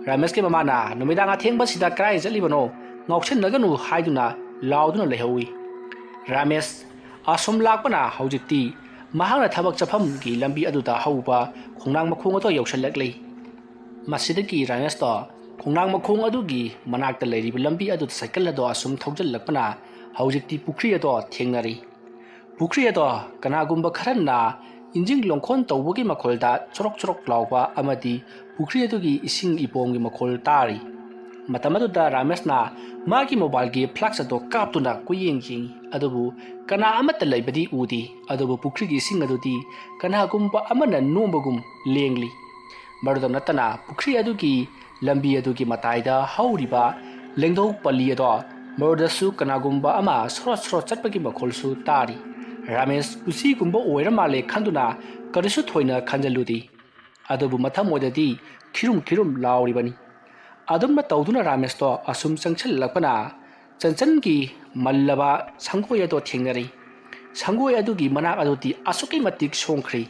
ꯔꯥꯃꯦꯁꯀꯤ ꯃꯃꯥꯅ, "ꯅꯨꯃꯤꯗꯥꯡ ꯑꯊꯦꯡꯕꯁꯤꯗ ꯀꯗꯥꯏ ꯆꯠꯂꯤꯕꯅꯣ? ꯉꯥꯎꯁꯤꯟꯅꯒꯅꯨ" ꯍꯥꯏꯗꯨꯅ ꯂꯥꯎꯗꯨꯅ ꯂꯩꯍꯧꯏ꯫ ꯔꯥꯃꯦꯁ ꯑꯁꯨꯝ ꯂꯥꯛꯄꯅ ꯍꯧꯖꯤꯛꯇꯤ ꯃꯍꯥꯛꯅ ꯊꯕꯛ ꯆꯠꯐꯝꯒꯤ ꯂꯝꯕꯤ ꯑꯗꯨꯗ ꯍꯧꯕ ꯈꯣꯡꯅꯥꯡ ꯃꯈꯣꯡ ꯑꯗꯣ ꯌꯧꯁꯤꯜꯂꯛꯂꯤ꯫ ꯃꯁꯤꯗꯒꯤ ꯔꯥꯃꯦꯁꯇꯣ ꯈꯣꯡꯅꯥꯡ ꯃꯈꯣꯡ ꯑꯗꯨꯒꯤ ꯃꯅꯥꯛꯇ ꯂꯩꯔꯤꯕ ꯂꯝꯕꯤ ꯑꯗꯨꯗ ꯁꯥꯏꯀꯜ ꯑꯗꯣ ꯑꯁꯨꯝ ꯊꯧꯖꯤꯜꯂꯛꯄꯅ ꯍꯧꯖꯤꯛꯇꯤ ꯄꯨꯈ꯭ꯔꯤ ꯑꯗꯣ ꯊꯦꯡꯅꯔꯤ꯫ ꯄꯨꯈ꯭ꯔꯤ ꯑꯗꯣ ꯀꯅꯥꯒꯨꯝꯕ ꯈꯔꯅ ꯏꯟꯖꯤꯟ ꯂꯣꯡꯈꯣꯟ ꯇꯧꯕꯒꯤ ꯃꯈꯣꯜꯗ ꯆꯣꯔꯣꯛ ꯆꯣꯔꯣꯛ ꯂꯥꯎꯕ ꯑꯃꯗꯤ ꯄꯨꯈ꯭ꯔꯤ ꯑꯗꯨꯒꯤ ꯏꯁꯤꯡ ꯏꯄꯣꯝꯒꯤ ꯃꯈꯣꯜ ꯇꯥꯔꯤ꯫ ꯃꯇꯝ ꯑꯗꯨꯗ ꯔꯥꯃꯦꯁꯅ ꯃꯥꯒꯤ ꯃꯣꯕꯥꯏꯜꯒꯤ ꯐ꯭ꯂꯥꯁ ꯑꯗꯣ ꯀꯥꯞꯇꯨꯅ ꯀꯣꯏꯌꯦꯡ ꯌꯦꯡꯏ, ꯑꯗꯨꯕꯨ ꯀꯅꯥ ꯑꯃꯠꯇ ꯂꯩꯕꯗꯤ ꯎꯗꯦ꯫ ꯑꯗꯨꯕꯨ ꯄꯨꯈ꯭ꯔꯤꯒꯤ ꯏꯁꯤꯡ ꯑꯗꯨꯗꯤ ꯀꯅꯥꯒꯨꯝꯕ ꯑꯃꯅ ꯅꯣꯝꯕꯒꯨꯝ ꯂꯦꯡꯂꯤ꯫ ꯃꯗꯨꯗ ꯅꯠꯇꯅ ꯄꯨꯈ꯭ꯔꯤ ꯑꯗꯨꯒꯤ ꯂꯝꯕꯤ ꯑꯗꯨꯒꯤ ꯃꯇꯥꯏꯗ ꯍꯧꯔꯤꯕ ꯂꯦꯡꯗꯧ ꯄꯜꯂꯤ ꯑꯗꯣ ꯃꯗꯨꯗꯁꯨ ꯀꯅꯥꯒꯨꯝꯕ ꯑꯃ ꯁꯣꯔꯣꯠ ꯁꯣꯔꯣꯠ ꯆꯠꯄꯒꯤ ꯃꯈꯣꯜꯁꯨ ꯇꯥꯔꯤ꯫ ꯔꯥꯃꯦꯁ ꯎꯆꯤꯒꯨꯝꯕ ꯑꯣꯏꯔ ꯃꯥꯜꯂꯦ ꯈꯟꯗꯨꯅ ꯀꯔꯤꯁꯨ ꯊꯣꯏꯅ ꯈꯟꯖꯜꯂꯨꯗꯦ꯫ ꯑꯗꯨꯕꯨ ꯃꯊꯃꯣꯏꯗꯗꯤ ꯈꯤꯔꯨꯝ ꯈꯤꯔꯨꯝ ꯂꯥꯎꯔꯤꯕꯅꯤ꯫ ꯑꯗꯨꯝꯅ ꯇꯧꯗꯨꯅ ꯔꯥꯃꯦꯁꯇꯣ ꯑꯁꯨꯝ ꯆꯪꯁꯤꯜꯂꯛꯄꯅ ꯆꯟꯆꯟꯒꯤ ꯃꯜꯂꯕ ꯁꯪꯒꯣꯏ ꯑꯗꯣ ꯊꯦꯡꯅꯔꯤ꯫ ꯁꯪꯒꯣꯏ ꯑꯗꯨꯒꯤ ꯃꯅꯥꯛ ꯑꯗꯨꯗꯤ ꯑꯁꯨꯛꯀꯤ ꯃꯇꯤꯛ ꯁꯣꯡꯈ꯭ꯔꯦ꯫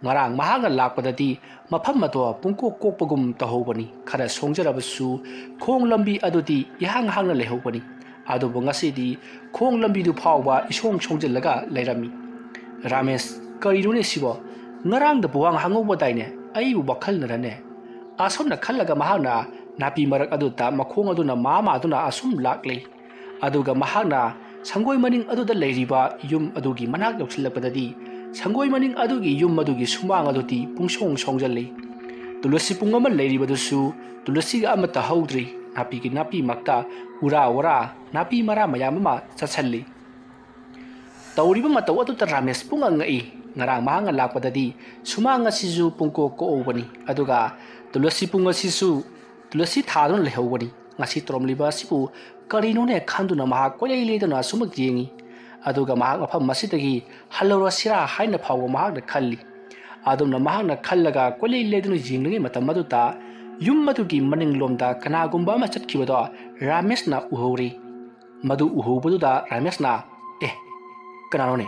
ꯉꯔꯥꯡ ꯃꯍꯥꯛꯅ ꯂꯥꯛꯄꯗꯗꯤ ꯃꯐꯝ ꯑꯗꯣ ꯄꯨꯡꯀꯣꯛ ꯀꯣꯛꯄꯒꯨꯝ ꯇꯧꯍꯧꯕꯅꯤ꯫ ꯈꯔ ꯁꯣꯡꯖꯔꯕꯁꯨ ꯈꯣꯡ ꯂꯝꯕꯤ ꯑꯗꯨꯗꯤ ꯏꯍꯥꯡ ꯍꯥꯡꯅ ꯂꯩꯍꯧꯕꯅꯤ꯫ ꯑꯗꯨꯕꯨ ꯉꯁꯤꯗꯤ ꯈꯣꯡ ꯂꯝꯕꯤꯗꯨ ꯐꯥꯎꯕ ꯏꯁꯣꯡ ꯁꯣꯡꯖꯤꯜꯂꯒ ꯂꯩꯔꯝꯃꯤ꯫ "ꯔꯥꯃꯦꯁ, ꯀꯔꯤꯅꯣꯅꯦ ꯁꯤꯕꯣ? ꯉꯔꯥꯡꯗ ꯄꯨꯋꯥꯡ ꯍꯥꯡꯍꯧꯕꯗꯥꯏꯅꯦ? ꯑꯩꯕꯨ ꯋꯥꯈꯜꯅꯔꯅꯦ?" ꯑꯁꯨꯝꯅ ꯈꯜꯂꯒ ꯃꯍꯥꯛꯅ ꯅꯥꯄꯤ ꯃꯔꯛ ꯑꯗꯨꯗ ꯃꯈꯣꯡ ꯑꯗꯨꯅ ꯃꯥ ꯃꯥꯗꯨꯅ ꯑꯁꯨꯝ ꯂꯥꯛꯂꯤ꯫ ꯑꯗꯨꯒ ꯃꯍꯥꯛꯅ ꯁꯪꯒꯣꯏ ꯃꯅꯤꯡ ꯑꯗꯨꯗ ꯂꯩꯔꯤꯕ ꯌꯨꯝ ꯑꯗꯨꯒꯤ ꯃꯅꯥꯛ ꯌꯧꯁꯤꯜꯂꯛꯄꯗꯗꯤ, ꯁꯪꯒꯣꯏ ꯃꯅꯤꯡ ꯑꯗꯨꯒꯤ ꯌꯨꯝ ꯑꯗꯨꯒꯤ ꯁꯨꯃꯥꯡ ꯑꯗꯨꯗꯤ ꯄꯨꯡꯁꯣꯡ ꯁꯣꯡꯖꯜꯂꯤ꯫ ꯇꯨꯂꯁꯤ ꯄꯨꯡ ꯑꯃ ꯂꯩꯔꯤꯕꯗꯨꯁꯨ ꯇꯨꯂꯁꯤꯒ ꯑꯃꯠꯇ ꯍꯧꯗ꯭ꯔꯤ꯫ ꯅꯥꯄꯤꯒꯤ ꯅꯥꯄꯤ ꯃꯛꯇ ꯎꯔꯥ ꯋꯥꯔꯥ ꯅꯥꯄꯤ ꯃꯔꯥ ꯃꯌꯥꯝ ꯑꯃ ꯆꯠꯁꯜꯂꯤ꯫ ꯇꯧꯔꯤꯕ ꯃꯇꯧ ꯑꯗꯨꯗ ꯔꯥꯃꯦꯁ ꯄꯨꯡꯉꯛ ꯉꯛꯏ꯫ ꯉꯔꯥꯡ ꯃꯍꯥꯛꯅ ꯂꯥꯛꯄꯗꯗꯤ ꯁꯨꯃꯥꯡ ꯑꯁꯤꯁꯨ ꯄꯨꯡꯀꯣꯛ ꯀꯣꯛꯍꯧꯕꯅꯤ, ꯑꯗꯨꯒ ꯇꯨꯂꯁꯤ ꯄꯨꯡ ꯑꯁꯤꯁꯨ ꯇꯨꯂꯁꯤ ꯊꯥꯗꯨꯅ ꯂꯩꯍꯧꯕꯅꯤ꯫ ꯉꯁꯤ ꯇꯧꯔꯝꯂꯤꯕ ꯑꯁꯤꯕꯨ ꯀꯔꯤꯅꯣꯅꯦ ꯈꯟꯗꯨꯅ ꯃꯍꯥꯛ ꯀꯣꯏꯂꯩ ꯂꯩꯗꯨꯅ ꯑꯁꯨꯃꯛ ꯌꯦꯡꯉꯤ꯫ ꯑꯗꯨꯒ ꯃꯍꯥꯛ ꯃꯐꯝ ꯑꯁꯤꯗꯒꯤ ꯍꯜꯂꯧꯔꯁꯤꯔꯥ ꯍꯥꯏꯅ ꯐꯥꯎꯕ ꯃꯍꯥꯛꯅ ꯈꯜꯂꯤ꯫ ꯑꯗꯨꯝꯅ ꯃꯍꯥꯛꯅ ꯈꯜꯂꯒ ꯀꯣꯏꯂꯩ ꯂꯩꯗꯨꯅ ꯌꯦꯡꯂꯤꯉꯩ ꯃꯇꯝ ꯑꯗꯨꯗ ꯌꯨꯝ ꯑꯗꯨꯒꯤ ꯃꯅꯤꯡꯂꯣꯝꯗ ꯀꯅꯥꯒꯨꯝꯕ ꯑꯃ ꯆꯠꯈꯤꯕꯗꯣ ꯔꯥꯃꯦꯁꯅ ꯎꯍꯧꯔꯤ꯫ ꯃꯗꯨ ꯎꯍꯧꯕꯗꯨꯗ ꯔꯥꯃꯦꯁꯅ, "ꯑꯦ, ꯀꯅꯥꯅꯣꯅꯦ?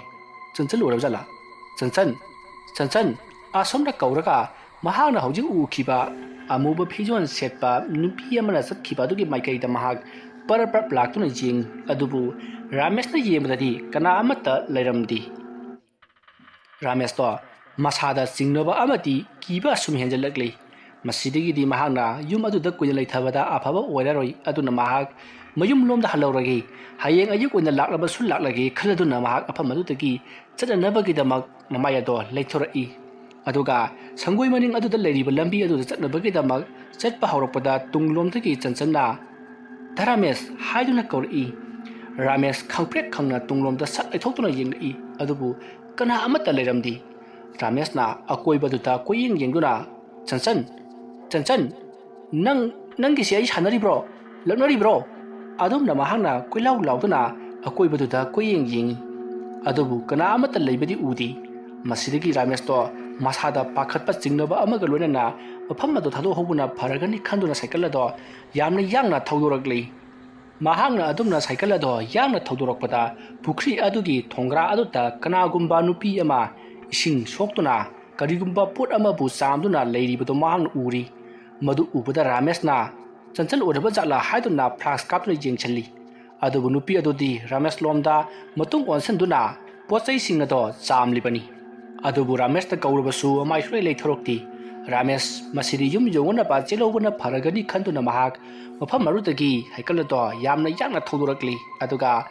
ꯆꯟꯆꯟ ꯑꯣꯏꯔꯕ ꯖꯥꯠꯂꯥ? ꯆꯟꯆꯟ, ꯆꯟꯆꯟ!" ꯑꯁꯣꯝꯗ ꯀꯧꯔꯒ ꯃꯍꯥꯛꯅ ꯍꯧꯖꯤꯛ ꯎꯈꯤꯕ ꯑꯃꯨꯕ ꯐꯤꯖꯣꯜ ꯁꯦꯠꯄ ꯅꯨꯄꯤ ꯑꯃꯅ ꯆꯠꯈꯤꯕ ꯑꯗꯨꯒꯤ ꯃꯥꯏꯀꯩꯗ ꯃꯍꯥꯛ ꯄꯔꯞ ꯄꯔꯞ ꯂꯥꯛꯇꯨꯅ ꯌꯦꯡꯉꯤ꯫ ꯑꯗꯨꯕꯨ ꯔꯥꯃꯦꯁꯅ ꯌꯦꯡꯕꯗꯗꯤ ꯀꯅꯥ ꯑꯃꯠꯇ ꯂꯩꯔꯝꯗꯦ꯫ ꯔꯥꯃꯦꯁꯇꯣ ꯃꯁꯥꯗ ꯆꯤꯡꯅꯕ ꯑꯃꯗꯤ ꯀꯤꯕ ꯑꯁꯨꯝ ꯍꯦꯟꯖꯜꯂꯛꯂꯤ꯫ ꯃꯁꯤꯗꯒꯤꯗꯤ ꯃꯍꯥꯛꯅ ꯌꯨꯝ ꯑꯗꯨꯗ ꯀꯨꯏꯅ ꯂꯩꯊꯕꯗ ꯑꯐꯕ ꯑꯣꯏꯔꯔꯣꯏ꯫ ꯑꯗꯨꯅ ꯃꯍꯥꯛ ꯃꯌꯨꯝꯂꯣꯝꯗ ꯍꯜꯂꯧꯔꯒꯦ, ꯍꯌꯦꯡ ꯑꯌꯨꯛ ꯑꯣꯏꯅ ꯂꯥꯛꯂꯕꯁꯨ ꯂꯥꯛꯂꯒꯦ ꯈꯜꯂꯗꯨꯅ ꯃꯍꯥꯛ ꯃꯐꯝ ꯑꯗꯨꯗꯒꯤ ꯆꯠꯅꯅꯕꯒꯤꯗꯃꯛ ꯃꯃꯥꯏ ꯑꯗꯣ ꯂꯩꯊꯣꯔꯛꯏ꯫ ꯑꯗꯨꯒ ꯁꯪꯒꯣꯏ ꯃꯅꯤꯡ ꯑꯗꯨꯗ ꯂꯩꯔꯤꯕ ꯂꯝꯕꯤ ꯑꯗꯨꯗ ꯆꯠꯅꯕꯒꯤꯗꯃꯛ ꯆꯠꯄ ꯍꯧꯔꯛꯄꯗ ꯇꯨꯡꯂꯣꯝꯗꯒꯤ ꯆꯟꯆꯟꯅ, "ꯗꯥ ꯔꯥꯃꯦꯁ" ꯍꯥꯏꯗꯨꯅ ꯀꯧꯔꯛꯏ꯫ ꯔꯥꯃꯦꯁ ꯈꯪꯄ꯭ꯔꯦꯛ ꯈꯪꯅ ꯇꯨꯡꯂꯣꯝꯗ ꯁꯠ ꯂꯩꯊꯣꯛꯇꯨꯅ ꯌꯦꯡꯂꯛꯏ꯫ ꯑꯗꯨꯕꯨ ꯀꯅꯥ ꯑꯃꯠꯇ ꯂꯩꯔꯝꯗꯦ꯫ ꯔꯥꯃꯦꯁꯅ ꯑꯀꯣꯏꯕꯗꯨꯗ ꯀꯣꯏꯌꯦꯡ ꯌꯦꯡꯗꯨꯅ, "ꯆꯟꯆꯟ, ꯆꯟꯆꯟ, ꯅꯪ, ꯅꯪꯒꯤꯁꯤ ꯑꯩ ꯁꯥꯟꯅꯔꯤꯕ꯭ꯔꯣ? ꯂꯛꯅꯔꯤꯕ꯭ꯔꯣ?" ꯑꯗꯨꯝꯅ ꯃꯍꯥꯛꯅ ꯀꯣꯏꯂꯥꯎ ꯂꯥꯎꯗꯨꯅ ꯑꯀꯣꯏꯕꯗꯨꯗ ꯀꯣꯏꯌꯦꯡ ꯌꯦꯡꯉꯤ꯫ ꯑꯗꯨꯕꯨ ꯀꯅꯥ ꯑꯃꯠꯇ ꯂꯩꯕꯗꯤ ꯎꯗꯦ꯫ ꯃꯁꯤꯗꯒꯤ ꯔꯥꯃꯦꯁꯇꯣ ꯃꯁꯥꯗ ꯄꯥꯈꯠꯄ ꯆꯤꯡꯅꯕ ꯑꯃꯒ ꯂꯣꯏꯅꯅ ꯃꯐꯝ ꯑꯗꯨ ꯊꯥꯗꯣꯛꯍꯧꯕꯅ ꯐꯔꯒꯅꯤ ꯈꯟꯗꯨꯅ ꯁꯥꯏꯀꯜ ꯑꯗꯣ ꯌꯥꯝꯅ ꯌꯥꯡꯅ ꯊꯧꯗꯣꯔꯛꯂꯤ꯫ ꯃꯍꯥꯛꯅ ꯑꯗꯨꯝꯅ ꯁꯥꯏꯀꯜ ꯑꯗꯣ ꯌꯥꯡꯅ ꯊꯧꯗꯣꯔꯛꯄꯗ, ꯄꯨꯈ꯭ꯔꯤ ꯑꯗꯨꯒꯤ ꯊꯣꯡꯒ꯭ꯔꯥ ꯑꯗꯨꯗ ꯀꯅꯥꯒꯨꯝꯕ ꯅꯨꯄꯤ ꯑꯃ ꯏꯁꯤꯡ ꯁꯣꯛꯇꯨꯅ ꯀꯔꯤꯒꯨꯝꯕ ꯄꯣꯠ ꯑꯃꯕꯨ ꯆꯥꯝꯗꯨꯅ ꯂꯩꯔꯤꯕꯗꯨ ꯃꯍꯥꯛꯅ ꯎꯔꯤ꯫ ꯃꯗꯨ ꯎꯕꯗ ꯔꯥꯃꯦꯁꯅ ꯆꯟꯆꯜ ꯑꯣꯏꯔꯕ ꯖꯥꯠꯂꯥ ꯍꯥꯏꯗꯨꯅ ꯐ꯭ꯂꯥꯁ ꯀꯥꯞꯇꯨꯅ ꯌꯦꯡꯁꯤꯜꯂꯤ꯫ ꯑꯗꯨꯕꯨ ꯅꯨꯄꯤ ꯑꯗꯨꯗꯤ ꯔꯥꯃꯦꯁ ꯂꯣꯝꯗ ꯃꯇꯨꯡ ꯑꯣꯟꯁꯤꯟꯗꯨꯅ ꯄꯣꯠ ꯆꯩꯁꯤꯡ ꯑꯗꯣ ꯆꯥꯝꯂꯤꯕꯅꯤ꯫ ꯑꯗꯨꯕꯨ ꯔꯥꯃꯦꯁꯇ ꯀꯧꯔꯕꯁꯨ ꯃꯥꯏ ꯁꯨꯡꯂꯩ ꯂꯩꯊꯣꯔꯛꯇꯦ꯫ ꯔꯥꯃꯦꯁ, ꯃꯁꯤꯗꯤ ꯌꯨꯝ ꯌꯧꯅꯅꯕ ꯆꯦꯜꯍꯧꯕꯅ ꯐꯔꯒꯅꯤ ꯈꯟꯗꯨꯅ ꯃꯍꯥꯛ ꯃꯐꯝ ꯑꯗꯨꯗꯒꯤ ꯁꯥꯏꯀꯜ ꯑꯗꯣ ꯌꯥꯝꯅ ꯌꯥꯡꯅ ꯊꯧꯗꯣꯔꯛꯂꯤ꯫ ꯑꯗꯨꯒ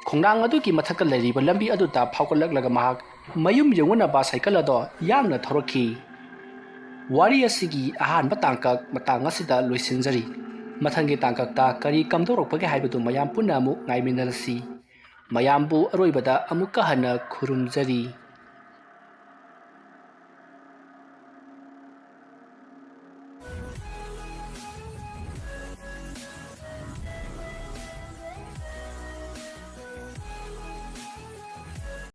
ꯈꯣꯡꯅꯥꯡ ꯑꯗꯨꯒꯤ ꯃꯊꯛꯇ ꯂꯩꯔꯤꯕ ꯂꯝꯕꯤ ꯑꯗꯨꯗ ꯐꯥꯎꯒꯠꯂꯛꯂꯒ ꯃꯍꯥꯛ ꯃꯌꯨꯝ ꯌꯧꯅꯅꯕ ꯁꯥꯏꯀꯜ ꯑꯗꯣ ꯌꯥꯡꯅ ꯊꯧꯔꯛꯈꯤ꯫ ꯋꯥꯔꯤ ꯑꯁꯤꯒꯤ ꯑꯍꯥꯟꯕ ꯇꯥꯡꯀꯛ ꯃꯇꯥꯡ ꯑꯁꯤꯗ ꯂꯣꯏꯁꯤꯟꯖꯔꯤ꯫ ꯃꯊꯪꯒꯤ ꯇꯥꯡꯀꯛꯇ ꯀꯔꯤ ꯀꯝꯗꯧꯔꯛꯄꯒꯦ ꯍꯥꯏꯕꯗꯨ ꯃꯌꯥꯝ ꯄꯨꯟꯅ ꯑꯃꯨꯛ ꯉꯥꯏꯃꯤꯟꯅꯔꯁꯤ꯫ ꯃꯌꯥꯝꯕꯨ ꯑꯔꯣꯏꯕꯗ ꯑꯃꯨꯛꯀ ꯍꯟꯅ ꯈꯨꯔꯨꯝꯖꯔꯤ꯫